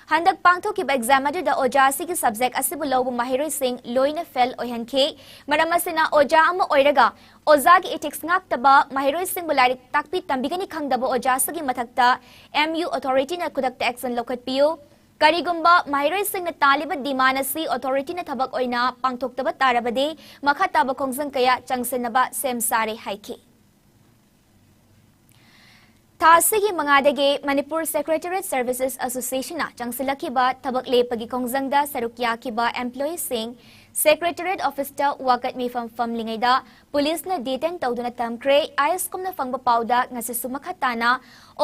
ꯍꯟꯗꯛ ꯄꯥꯡꯊꯣꯛꯈꯤꯕ exam ꯑꯗꯨꯗ ꯑꯣꯖꯥ ꯑꯁꯤꯒꯤ subject ꯑꯁꯤꯕꯨ ꯂꯧꯕ ꯃꯍꯩꯔꯣꯏꯁꯤꯡ ꯂꯣꯏꯅ fail ꯑꯣꯏꯍꯟꯈꯤ꯫ ꯃꯔꯝ ꯑꯁꯤꯅ ꯑꯣꯖꯥ ꯑꯃ ꯑꯣꯏꯔꯒ ꯑꯣꯖꯥꯒꯤ ethics ꯉꯥꯛꯇꯕ, ꯃꯍꯩꯔꯣꯏꯁꯤꯡꯕꯨ ꯂꯥꯏꯔꯤꯛ ꯇꯥꯛꯄꯤ ꯇꯝꯕꯤꯒꯅꯤ ꯈꯪꯗꯕ ꯑꯣꯖꯥ ꯑꯁꯤꯒꯤ ꯃꯊꯛꯇ M U authority ꯅ ꯈꯨꯗꯛꯇ action ꯂꯧꯈꯠꯄꯤꯌꯨ꯫ ꯀꯔꯤꯒꯨꯝꯕ ꯃꯍꯩꯔꯣꯏꯁꯤꯡꯅ ꯇꯥꯜꯂꯤꯕ demand ꯑꯁꯤ authority ꯅ ꯊꯕꯛ ꯑꯣꯏꯅ ꯄꯥꯡꯊꯣꯛꯇꯕ ꯇꯥꯔꯕꯗꯤ ꯃꯈꯥ ꯇꯥꯕ ꯈꯣꯡꯖꯪ ꯀꯌꯥ ꯆꯪꯁꯤꯟꯅꯕ ꯁꯦꯝ ꯁꯥꯔꯦ ꯍꯥꯏꯈꯤ꯫ ꯊꯥ ꯑꯁꯤꯒꯤ ꯃꯉꯥꯗꯒꯤ ꯃꯅꯤꯄꯨꯔ Secretariat Services Association ꯅ ꯆꯪꯁꯤꯜꯂꯛꯈꯤꯕ ꯊꯕꯛ ꯂꯦꯞꯄꯒꯤ ꯈꯣꯡꯖꯪꯗ ꯁꯔꯨꯛ ꯌꯥꯈꯤꯕ employee ꯁꯤꯡ Secretariat office ꯇ ꯋꯥꯀꯠ ꯃꯤꯐꯝ ꯐꯝꯂꯤꯉꯩꯗ police ꯅ detain ꯇꯧꯗꯨꯅ ꯊꯝꯈ꯭ꯔꯦ꯫ IS ꯀꯨꯝꯅ ꯐꯪꯕ ꯄꯥꯎꯗ ꯉꯁꯤꯁꯨ ꯃꯈꯥ ꯇꯥꯅ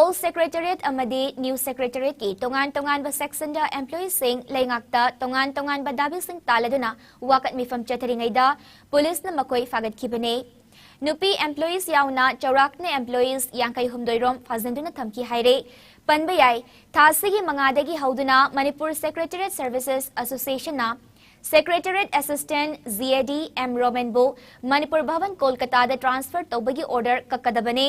Old Secretariat ꯑꯃꯗꯤ New Secretariat ꯀꯤ ꯇꯣꯉꯥꯟ ꯇꯣꯉꯥꯟꯕ section ꯗ employee ꯁꯤꯡ ꯂꯩꯉꯥꯛꯇ ꯇꯣꯉꯥꯟ ꯇꯣꯉꯥꯟꯕ ꯗꯥꯕꯤꯁꯤꯡ ꯇꯥꯜꯂꯗꯨꯅ ꯋꯥꯀꯠ ꯃꯤꯐꯝ ꯆꯠꯊꯔꯤꯉꯩꯗ police ꯅ ꯃꯈꯣꯏ ꯐꯥꯒꯠꯈꯤꯕꯅꯦ꯫ ꯅꯨꯄꯤ employees ꯌꯥꯎꯅ ꯆꯥꯎꯔꯥꯛꯅ employees ꯌꯥꯡꯈꯩ ꯍꯨꯝꯗꯣꯏ ꯔꯣꯝ ꯐꯥꯖꯤꯟꯗꯨꯅ ꯊꯝꯈꯤ ꯍꯥꯏꯔꯦ꯫ ꯄꯟꯕ ꯌꯥꯏ, ꯊꯥ ꯑꯁꯤꯒꯤ ꯃꯉꯥꯗꯒꯤ ꯍꯧꯗꯨꯅ ꯃꯅꯤꯄꯨꯔ Secretariat Services Association ꯅ Secretariat Assistant, G A D, M ꯔꯣꯃꯦꯟꯕꯨ Manipur ꯚꯕꯟ ꯀꯣꯜꯀꯇꯥꯗ transfer ꯇꯧꯕꯒꯤ order ꯀꯛꯀꯗꯕꯅꯤ꯫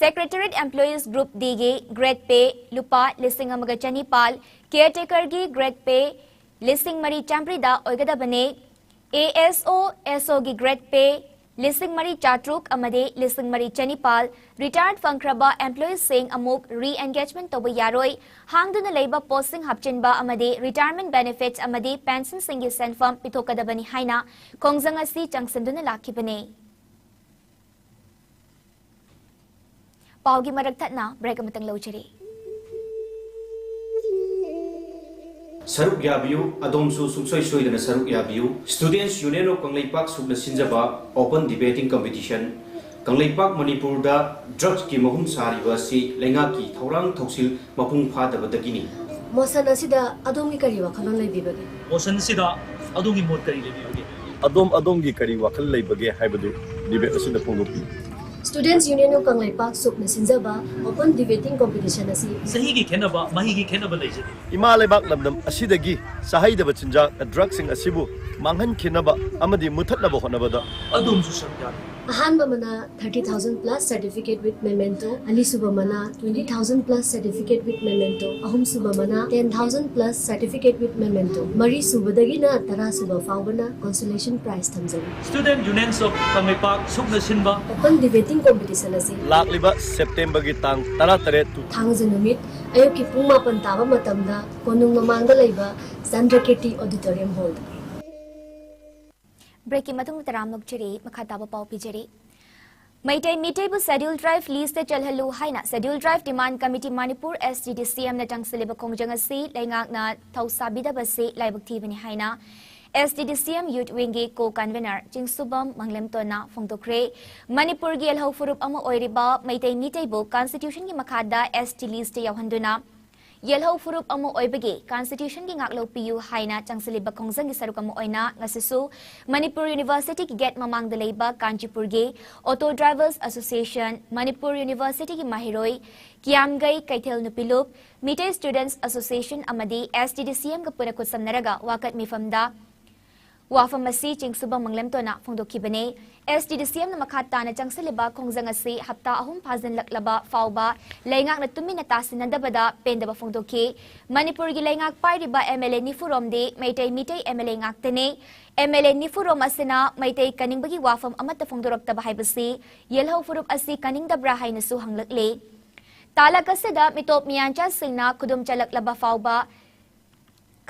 Secretariat employees group D ꯒꯤ grade pay ꯂꯨꯄꯥ ꯂꯤꯁꯤꯡ ꯑꯃꯒ ꯆꯅꯤꯄꯥꯜ, caretaker ꯒꯤ grade pay ꯂꯤꯁꯤꯡ ꯃꯔꯤ ꯆꯥꯃꯔꯤꯗ ꯑꯣꯏꯒꯗꯕꯅꯤ꯫ A S O, S O ꯒꯤ grade pay ꯂꯤꯁꯤꯡ ꯃꯔꯤ ꯆꯥꯇ꯭ꯔꯨꯛ ꯑꯃꯗꯤ ꯂꯤꯁꯤꯡ ꯃꯔꯤ ꯆꯅꯤꯄꯥꯜ, retired ꯐꯪꯈ꯭ꯔꯕ employee ꯁꯤꯡ ꯑꯃꯨꯛ re-engagement ꯇꯧꯕ ꯌꯥꯔꯣꯏ꯫ ꯍꯥꯡꯗꯨꯅ ꯂꯩꯕ post ꯁꯤꯡ ꯍꯥꯞꯆꯤꯟꯕ ꯑꯃꯗꯤ retirement benefits ꯑꯃꯗꯤ pension ꯁꯤꯡꯒꯤ ꯁꯦꯟꯐꯝ ꯄꯤꯊꯣꯛꯀꯗꯕꯅꯤ ꯍꯥꯏꯅ ꯈꯣꯡꯖꯪ ꯑꯁꯤ ꯆꯪꯁꯤꯟꯗꯨꯅ ꯂꯥꯛꯈꯤꯕꯅꯤ꯫ ꯄꯥꯎꯒꯤ ꯃꯔꯛ ꯊꯠꯅ break ꯑꯃꯇꯪ ꯂꯧꯖꯔꯤ꯫ ꯁꯔꯨꯛ ꯌꯥꯕꯤꯌꯨ, ꯑꯗꯣꯝꯁꯨ ꯁꯨꯡꯁꯣꯏ ꯁꯣꯏꯗꯅ ꯁꯔꯨꯛ ꯌꯥꯕꯤꯌꯨ꯫ Students Union of ꯀꯪꯂꯩꯄꯥꯛ ꯁꯨꯞꯅ ꯁꯤꯟꯖꯕ open debating competition, ꯀꯪꯂꯩꯄꯥꯛ ꯃꯅꯤꯄꯨꯔꯗ drugs ꯀꯤ ꯃꯍꯨꯝ ꯁꯥꯔꯤꯕ ꯑꯁꯤ ꯂꯩꯉꯥꯛꯀꯤ ꯊꯧꯔꯥꯡ ꯊꯧꯁꯤꯜ ꯃꯄꯨꯡ ꯐꯥꯗꯕꯗꯒꯤꯅꯤ꯫ Motion ꯑꯁꯤꯗ ꯑꯗꯣꯝꯒꯤ ꯀꯔꯤ ꯋꯥꯈꯜꯂꯣꯟ ꯂꯩꯕꯤꯕꯒꯦ? Motion ꯑꯁꯤꯗ ꯑꯗꯣꯝꯒꯤ ꯃꯣꯠ ꯀꯔꯤ ꯂꯩꯕꯤꯕꯒꯦ? ꯑꯗꯣꯝ ꯑꯗꯣꯝꯒꯤ ꯀꯔꯤ ꯋꯥꯈꯜ ꯂꯩꯕꯒꯦ ꯍꯥꯏꯕꯗꯨ debate ꯑꯁꯤꯗ ꯐꯣꯡꯗꯣꯛꯄꯤꯌꯨ꯫ Students Union of ꯀꯪꯂꯩꯄꯥꯛ ꯁꯨꯞꯅ ꯁꯤꯟꯖꯕ open debating competition ꯑꯁꯤ ꯆꯍꯤꯒꯤ ꯈꯦꯠꯅꯕ, ꯃꯍꯩꯒꯤ ꯈꯦꯠꯅꯕ ꯂꯩꯖꯗꯦ꯫ ꯏꯃꯥ ꯂꯩꯕꯥꯛ ꯂꯝꯗꯝ ꯑꯁꯤꯗꯒꯤ ꯆꯥꯍꯩꯗꯕ ꯆꯤꯟꯖꯥꯛ drugs ꯁꯤꯡ ꯑꯁꯤꯕꯨ ꯃꯥꯡꯍꯟꯈꯤꯅꯕ ꯑꯃꯗꯤ ꯃꯨꯊꯠꯅꯕ ꯍꯣꯠꯅꯕꯗ ꯑꯗꯣꯝꯁꯨ ꯁꯔꯨꯛ ꯌꯥꯕꯤꯌꯨ꯫ ꯑꯍꯥꯟꯕ ꯑꯃꯅ thirty thousand plus certificate with memento, ꯑꯅꯤꯁꯨꯕ ꯑꯃꯅ twenty thousand plus certificate with memento, ꯑꯍꯨꯝꯁꯨꯕ ꯑꯃꯅ ten thousand plus certificate with memento, ꯃꯔꯤꯁꯨꯕꯗꯒꯤꯅ ꯇꯔꯥꯁꯨꯕ ꯐꯥꯎꯕꯅ consolation prize ꯊꯝꯖꯔꯤ꯫ Student Unions of ꯀꯪꯂꯩꯄꯥꯛ ꯁꯨꯞꯅ ꯁꯤꯟꯕ Open debating competition ꯑꯁꯤ ꯂꯥꯛꯂꯤꯕ ꯁꯦꯞꯇꯦꯝꯕꯔꯒꯤ ꯇꯥꯡ ꯇꯔꯥꯇꯔꯦꯠ ꯇꯨ ꯊꯥꯡꯖ ꯅꯨꯃꯤꯠ ꯑꯌꯨꯛꯀꯤ ꯄꯨꯡ ꯃꯥꯄꯟ ꯇꯥꯕ ꯃꯇꯝꯗ ꯀꯣꯅꯨꯡ ꯃꯃꯥꯡꯗ ꯂꯩꯕ ꯆꯟꯗ꯭ꯔꯀꯤꯔꯇꯤ auditorium hall ꯗ꯫ ꯕ꯭ꯔꯦꯛꯀꯤ ꯃꯇꯨꯡ ꯇꯔꯥꯃꯨꯛ ꯆꯦꯔꯤ ꯃꯈꯥ ꯇꯥꯕ ꯄꯥꯎ ꯄꯤꯖꯔꯤ꯫ ꯃꯩꯇꯩ ꯃꯤꯇꯩꯕꯨ Scheduled Tribe list ꯇ ꯆꯜꯍꯜꯂꯨ ꯍꯥꯏꯅ Scheduled Tribe Demand Committee Manipur, S T D C M ꯅ ꯆꯪꯁꯤꯜꯂꯤꯕ ꯈꯣꯡꯖꯪ ꯑꯁꯤ ꯂꯩꯉꯥꯛꯅ ꯊꯧꯁꯥꯕꯤꯗꯕꯁꯤ ꯂꯥꯏꯕꯛ ꯊꯤꯕꯅꯤ ꯍꯥꯏꯅ S T D C M Youth Wing ꯒꯤ co convenor ꯆꯤꯡꯁꯨꯕꯝ ꯃꯪꯂꯦꯝꯇꯣꯟꯅ ꯐꯣꯡꯗꯣꯛꯈ꯭ꯔꯦ꯫ ꯃꯅꯤꯄꯨꯔꯒꯤ ꯌꯦꯜꯍꯧ ꯐꯨꯔꯨꯞ ꯑꯃ ꯑꯣꯏꯔꯤꯕ ꯃꯩꯇꯩ ꯃꯤꯇꯩꯕꯨ Constitution ꯒꯤ ꯃꯈꯥꯗ S T list ꯇ ꯌꯥꯎꯍꯟꯗꯨꯅ ꯌꯦꯜꯍꯧ ꯐꯨꯔꯨꯞ ꯑꯃ ꯑꯣꯏꯕꯒꯤ Constitution ꯒꯤ ꯉꯥꯛꯂꯧ ꯄꯤꯌꯨ ꯍꯥꯏꯅ ꯆꯪꯁꯤꯜꯂꯤꯕ ꯈꯣꯡꯖꯪꯒꯤ ꯁꯔꯨꯛ ꯑꯃ ꯑꯣꯏꯅ ꯉꯁꯤꯁꯨ ꯃꯅꯤꯄꯨꯔ University ꯒꯤ gate ꯃꯃꯥꯡꯗ ꯂꯩꯕ ꯀꯥꯟꯆꯤꯄꯨꯔꯒꯤ Auto Drivers Association, Manipur University ꯒꯤ ꯃꯍꯩꯔꯣꯏ, ꯀꯤꯌꯥꯝꯒꯩ ꯀꯩꯊꯦꯜ ꯅꯨꯄꯤꯂꯨꯞ, ꯃꯤꯇꯩ Students Association ꯑꯃꯗꯤ S T D C M ꯒ ꯄꯨꯟꯅ ꯈꯨꯠꯁꯝꯅꯔꯒ ꯋꯥꯀꯠ ꯃꯤꯐꯝꯗ ꯋꯥꯐꯝ ꯑꯁꯤ ꯆꯤꯡꯁꯨꯕꯝ ꯃꯪꯂꯦꯝꯇꯣꯟꯅ ꯐꯣꯡꯗꯣꯛꯈꯤꯕꯅꯤ꯫ S T D C M ꯅ ꯃꯈꯥ ꯇꯥꯅ ꯆꯪꯁꯤꯜꯂꯤꯕ ꯈꯣꯡꯖꯪ ꯑꯁꯤ ꯍꯞꯇꯥ ꯑꯍꯨꯝ ꯐꯥꯖꯤꯜꯂꯛꯂꯕ ꯐꯥꯎꯕ ꯂꯩꯉꯥꯛꯅ ꯇꯨꯃꯤꯟꯅ ꯇꯥꯁꯤꯟꯅꯗꯕꯗ ꯄꯦꯟꯗꯕ ꯐꯣꯡꯗꯣꯛꯈꯤ꯫ ꯃꯅꯤꯄꯨꯔꯒꯤ ꯂꯩꯉꯥꯛ ꯄꯥꯏꯔꯤꯕ M L A ꯅꯤꯐꯨꯔꯣꯝꯗꯤ Meitei Meitei M L A ꯉꯥꯛꯇꯅꯤ꯫ M L A ꯅꯤꯐꯨꯔꯣꯝ ꯑꯁꯤꯅ ꯃꯩꯇꯩ ꯀꯟꯅꯤꯡꯕꯒꯤ ꯋꯥꯐꯝ ꯑꯃꯠꯇ ꯐꯣꯡꯗꯣꯔꯛꯇꯕ ꯍꯥꯏꯕꯁꯤ ꯌꯦꯜꯍꯧ ꯐꯨꯔꯨꯞ ꯑꯁꯤ ꯀꯟꯅꯤꯡꯗꯕ꯭ꯔꯥ ꯍꯥꯏꯅꯁꯨ ꯍꯪꯂꯛꯂꯤ꯫ ꯇꯥꯂꯛ ꯑꯁꯤꯗ ꯃꯤꯇꯣꯞ ꯃꯤꯌꯥꯟꯆꯥꯁꯤꯡꯅ ꯈꯨꯗꯨꯝ ꯆꯜꯂꯛꯂꯕ ꯐꯥꯎꯕ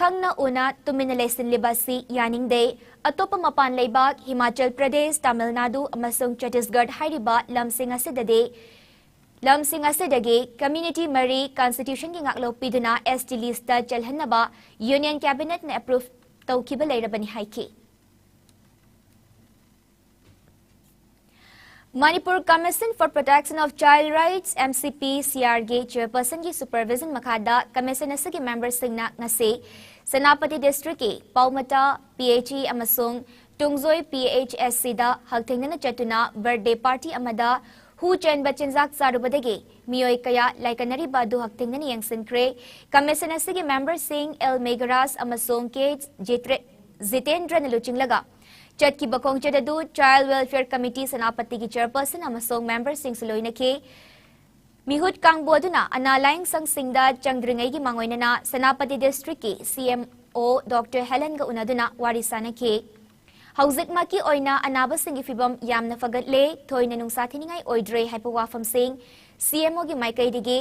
ꯈꯪꯅ ꯎꯅ ꯇꯨꯃꯤꯟꯅ ꯂꯩꯁꯤꯜꯂꯤꯕ ꯑꯁꯤ ꯌꯥꯅꯤꯡꯗꯦ꯫ ꯑꯇꯣꯞꯄ ꯃꯄꯥꯟ ꯂꯩꯕꯥꯛ, ꯍꯤꯃꯥꯆꯜ ꯄ꯭ꯔꯗꯦꯁ, ꯇꯥꯃꯤꯜ ꯅꯥꯗꯨ ꯑꯃꯁꯨꯡ ꯆꯇꯤꯁꯒꯔ ꯍꯥꯏꯔꯤꯕ ꯂꯝꯁꯤꯡ ꯑꯁꯤꯗꯗꯤ, ꯂꯝꯁꯤꯡ ꯑꯁꯤꯗꯒꯤ community ꯃꯔꯤ Constitution ꯒꯤ ꯉꯥꯛꯂꯧ ꯄꯤꯗꯨꯅ S T list ꯇ ꯆꯜꯍꯟꯅꯕ Union Cabinet ꯅ approve ꯇꯧꯈꯤꯕ ꯂꯩꯔꯕꯅꯤ ꯍꯥꯏꯈꯤ꯫ Manipur Commission for Protection of Child Rights, M C P C R ꯒꯤ chairperson ꯒꯤ supervision ꯃꯈꯥꯗ commission ꯑꯁꯤꯒꯤ member ꯁꯤꯡꯅ ꯉꯁꯤ ꯁꯦꯅꯥꯄꯇꯤ district ꯀꯤ ꯄꯥꯎꯃꯇꯥ P H E ꯑꯃꯁꯨꯡ Tungjoi P H S C ꯗ ꯍꯛꯊꯦꯡꯅꯅ ꯆꯠꯇꯨꯅ birthday party ꯑꯃꯗ ꯍꯨ ꯆꯦꯟꯕ ꯆꯤꯟꯖꯥꯛ ꯆꯥꯔꯨꯕꯗꯒꯤ ꯃꯤꯑꯣꯏ ꯀꯌꯥ ꯂꯥꯏꯀꯠꯅꯔꯤꯕ ꯑꯗꯨ ꯍꯛꯊꯦꯡꯅꯅ ꯌꯦꯡꯁꯤꯟꯈ꯭ꯔꯦ꯫ Commission ꯑꯁꯤꯒꯤ member ꯁꯤꯡ L ꯃꯦꯘꯔꯥꯖ ꯑꯃꯁꯨꯡ K ꯖꯤꯇ꯭ꯔꯦ-, ꯖꯤꯇꯦꯟꯗ꯭ꯔꯅ ꯂꯨꯆꯤꯡꯂꯒ ꯆꯠꯈꯤꯕ ꯈꯣꯡꯆꯠ ꯑꯗꯨ Child Welfare Committee ꯁꯦꯅꯥꯄꯇꯤꯒꯤ chairperson ꯑꯃꯁꯨꯡ memberꯁꯤꯡꯁꯨ ꯂꯣꯏꯅꯈꯤ꯫ ꯃꯤꯍꯨꯠ ꯀꯥꯡꯕꯨ ꯑꯗꯨꯅ ꯑꯅꯥ ꯂꯥꯌꯦꯡ ꯁꯪꯁꯤꯡꯗ ꯆꯪꯗ꯭ꯔꯤꯉꯩꯒꯤ ꯃꯥꯡꯑꯣꯏꯅꯅ Senapati districtꯀꯤ C M O Doctor Helenꯒ ꯎꯅꯗꯨꯅ ꯋꯥꯔꯤ ꯁꯥꯅꯈꯤ꯫ ꯍꯧꯖꯤꯛꯃꯛꯀꯤ ꯑꯣꯏꯅ ꯑꯅꯥꯕꯁꯤꯡꯒꯤ ꯐꯤꯕꯝ ꯌꯥꯝꯅ ꯐꯒꯠꯂꯦ, ꯊꯣꯏꯅ ꯅꯨꯡꯁꯥ ꯊꯤꯅꯤꯡꯉꯥꯏ ꯑꯣꯏꯗ꯭ꯔꯦ ꯍꯥꯏꯕ ꯋꯥꯐꯝꯁꯤꯡ C M Oꯒꯤ ꯃꯥꯏꯀꯩꯗꯒꯤ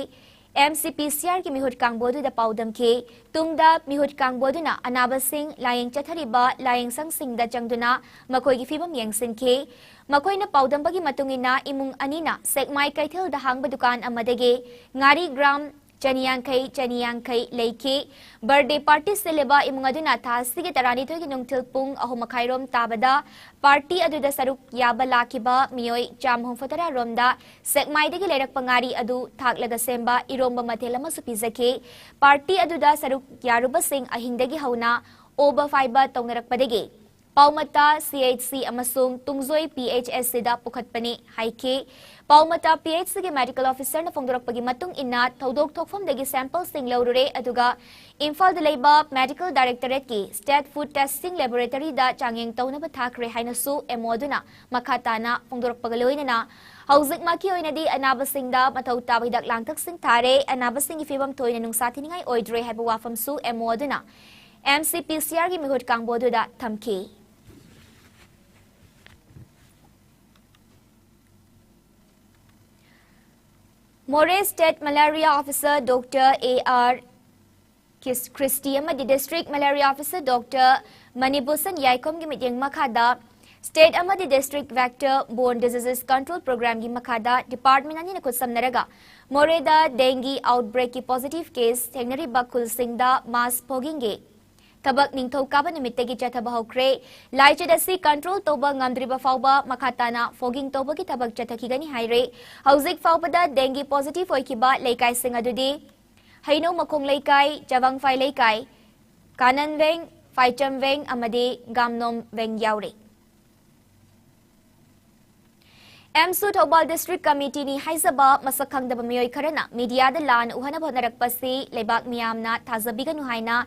M C P C Rꯒꯤ ꯃꯤꯍꯨꯠ ꯀꯥꯡꯕꯨ ꯑꯗꯨꯗ ꯄꯥꯎꯗꯝꯈꯤ꯫ ꯇꯨꯡꯗ ꯃꯤꯍꯨꯠ ꯀꯥꯡꯕꯨ ꯑꯗꯨꯅ ꯑꯅꯥꯕꯁꯤꯡ ꯂꯥꯌꯦꯡ ꯆꯠꯊꯔꯤꯕ ꯂꯥꯌꯦꯡꯁꯪꯁꯤꯡꯗ ꯆꯪꯗꯨꯅ ꯃꯈꯣꯏꯒꯤ ꯐꯤꯕꯝ ꯌꯦꯡꯁꯤꯟꯈꯤ꯫ ꯃꯈꯣꯏꯅ ꯄꯥꯎꯗꯝꯕꯒꯤ ꯃꯇꯨꯡ ꯏꯟꯅ, ꯏꯃꯨꯡ ꯑꯅꯤꯅ ꯁꯦꯛꯃꯥꯏ ꯀꯩꯊꯦꯜꯗ ꯍꯥꯡꯕ ꯗꯨꯀꯥꯟ ꯑꯃꯗꯒꯤ ꯉꯥꯔꯤ gram ꯆꯅꯤ ꯌꯥꯡꯈꯩ, ꯆꯅꯤ ꯌꯥꯡꯈꯩ ꯂꯩꯈꯤ꯫ Birthday party ꯁꯤꯜꯂꯤꯕ ꯏꯃꯨꯡ ꯑꯗꯨꯅ ꯊꯥ ꯑꯁꯤꯒꯤ ꯇꯔꯥꯅꯤꯊꯣꯏꯒꯤ ꯅꯨꯡꯊꯤꯜ ꯄꯨꯡ ꯑꯍꯨꯝ ꯃꯈꯥꯏꯔꯣꯝ ꯇꯥꯕꯗ party ꯑꯗꯨꯗ ꯁꯔꯨꯛ ꯌꯥꯕ ꯂꯥꯛꯈꯤꯕ ꯃꯤꯑꯣꯏ ꯆꯥꯝꯃ ꯍꯨꯝꯐꯨ ꯇꯔꯥ ꯔꯣꯝꯗ ꯁꯦꯛꯃꯥꯏꯗꯒꯤ ꯂꯩꯔꯛꯄ ꯉꯥꯔꯤ ꯑꯗꯨ ꯊꯥꯛꯂꯒ ꯁꯦꯝꯕ ꯏꯔꯣꯝꯕ ꯃꯊꯦꯜ ꯑꯃꯁꯨ ꯄꯤꯖꯈꯤ꯫ Party ꯑꯗꯨꯗ ꯁꯔꯨꯛ ꯌꯥꯔꯨꯕꯁꯤꯡ ꯑꯍꯤꯡꯗꯒꯤ ꯍꯧꯅ ꯑꯣꯕ ꯐꯥꯏꯕ ꯇꯧꯅꯔꯛꯄꯗꯒꯤ ꯄꯥꯎꯃꯇꯥ C H C ꯑꯃꯁꯨꯡ ꯇꯨꯡꯖꯣꯏ P H S ꯗ ꯄꯨꯈꯠꯄꯅꯤ ꯍꯥꯏꯈꯤ꯫ ꯄꯥꯎꯃꯇꯥ P H C ꯒꯤ medical officer ꯅ ꯐꯣꯡꯗꯣꯔꯛꯄꯒꯤ ꯃꯇꯨꯡ ꯏꯟꯅ, ꯊꯧꯗꯣꯛ ꯊꯣꯛꯐꯝꯗꯒꯤ sample ꯁꯤꯡ ꯂꯧꯔꯨꯔꯦ, ꯑꯗꯨꯒ ꯏꯝꯐꯥꯜꯗ ꯂꯩꯕ medical directorate ꯀꯤ State Food Testing Laboratory ꯗ ꯆꯥꯡꯌꯦꯡ ꯇꯧꯅꯕ ꯊꯥꯈ꯭ꯔꯦ ꯍꯥꯏꯅꯁꯨ M O ꯑꯗꯨꯅ ꯃꯈꯥ ꯇꯥꯅ ꯐꯣꯡꯗꯣꯔꯛꯄꯒ ꯂꯣꯏꯅꯅ, ꯍꯧꯖꯤꯛꯃꯛꯀꯤ ꯑꯣꯏꯅꯗꯤ ꯑꯅꯥꯕꯁꯤꯡꯗ ꯃꯊꯧ ꯇꯥꯕ ꯍꯤꯗꯥꯛ ꯂꯥꯡꯊꯛꯁꯤꯡ ꯊꯥꯔꯦ, ꯑꯅꯥꯕꯁꯤꯡꯒꯤ ꯐꯤꯕꯝ ꯊꯣꯏꯅ ꯅꯨꯡꯁꯥ ꯊꯤꯅꯤꯡꯉꯥꯏ ꯑꯣꯏꯗ꯭ꯔꯦ ꯍꯥꯏꯕ ꯋꯥꯐꯝꯁꯨ M O ꯑꯗꯨꯅ M C P C R ꯒꯤ ꯃꯤꯍꯨꯠ ꯀꯥꯡꯕꯨ ꯑꯗꯨꯗ ꯊꯝꯈꯤ꯫ ꯃꯣꯔꯦ State Malaria Officer Doctor A R ꯀ꯭ꯔꯤꯁ-, Christie ꯑꯃꯗꯤ District Malaria Officer Doctor ꯃꯅꯤꯚꯨꯁꯟ ꯌꯥꯏꯈꯣꯝꯒꯤ ꯃꯤꯠꯌꯦꯡ ꯃꯈꯥꯗ State ꯑꯃꯗꯤ District Vector Borne Diseases Control Program ꯒꯤ ꯃꯈꯥꯗ department ꯑꯅꯤꯅ ꯈꯨꯠꯁꯝꯅꯔꯒ ꯃꯣꯔꯦꯗ dengue outbreak ꯀꯤ positive case ꯊꯦꯡꯅꯔꯤꯕ ꯈꯨꯜꯁꯤꯡꯗ mass fogging ꯒꯤ ꯊꯕꯛ ꯅꯤꯡꯊꯧꯀꯥꯕ ꯅꯨꯃꯤꯠꯇꯒꯤ ꯆꯠꯊꯕ ꯍꯧꯈ꯭ꯔꯦ꯫ ꯂꯥꯏꯆꯠ ꯑꯁꯤ control ꯇꯧꯕ ꯉꯝꯗ꯭ꯔꯤꯕ ꯐꯥꯎꯕ ꯃꯈꯥ ꯇꯥꯅ fogging ꯇꯧꯕꯒꯤ ꯊꯕꯛ ꯆꯠꯊꯈꯤꯒꯅꯤ ꯍꯥꯏꯔꯦ꯫ ꯍꯧꯖꯤꯛ ꯐꯥꯎꯕꯗ dengue positive ꯑꯣꯏꯈꯤꯕ ꯂꯩꯀꯥꯏꯁꯤꯡ ꯑꯗꯨꯗꯤ ꯍꯩꯅꯧ ꯃꯈꯣꯡ ꯂꯩꯀꯥꯏ, ꯆꯥꯕꯪꯐꯥꯏ ꯂꯩꯀꯥꯏ, ꯀꯥꯅꯟ ꯋꯦꯡ, ꯐꯥꯏꯆꯝ ꯋꯦꯡ ꯑꯃꯗꯤ ꯒꯥꯝꯅꯣꯝ ꯋꯦꯡ ꯌꯥꯎꯔꯤ꯫ ꯑꯦꯝꯁꯨ ꯊꯧꯕꯥꯜ ꯗꯤꯁꯇ꯭ꯔꯤꯛ ꯀꯃꯤꯇꯤꯅꯤ ꯍꯥꯏꯖꯕ ꯃꯁꯛ ꯈꯪꯗꯕ ꯃꯤꯑꯣꯏ ꯈꯔꯅ ꯃꯤꯗꯤꯌꯥꯗ ꯂꯥꯟꯅ ꯎꯍꯟꯅꯕ ꯍꯣꯠꯅꯔꯛꯄꯁꯤ ꯂꯩꯕꯥꯛ ꯃꯤꯌꯥꯝꯅ ꯊꯥꯖꯕꯤꯒꯅꯨ ꯍꯥꯏꯅ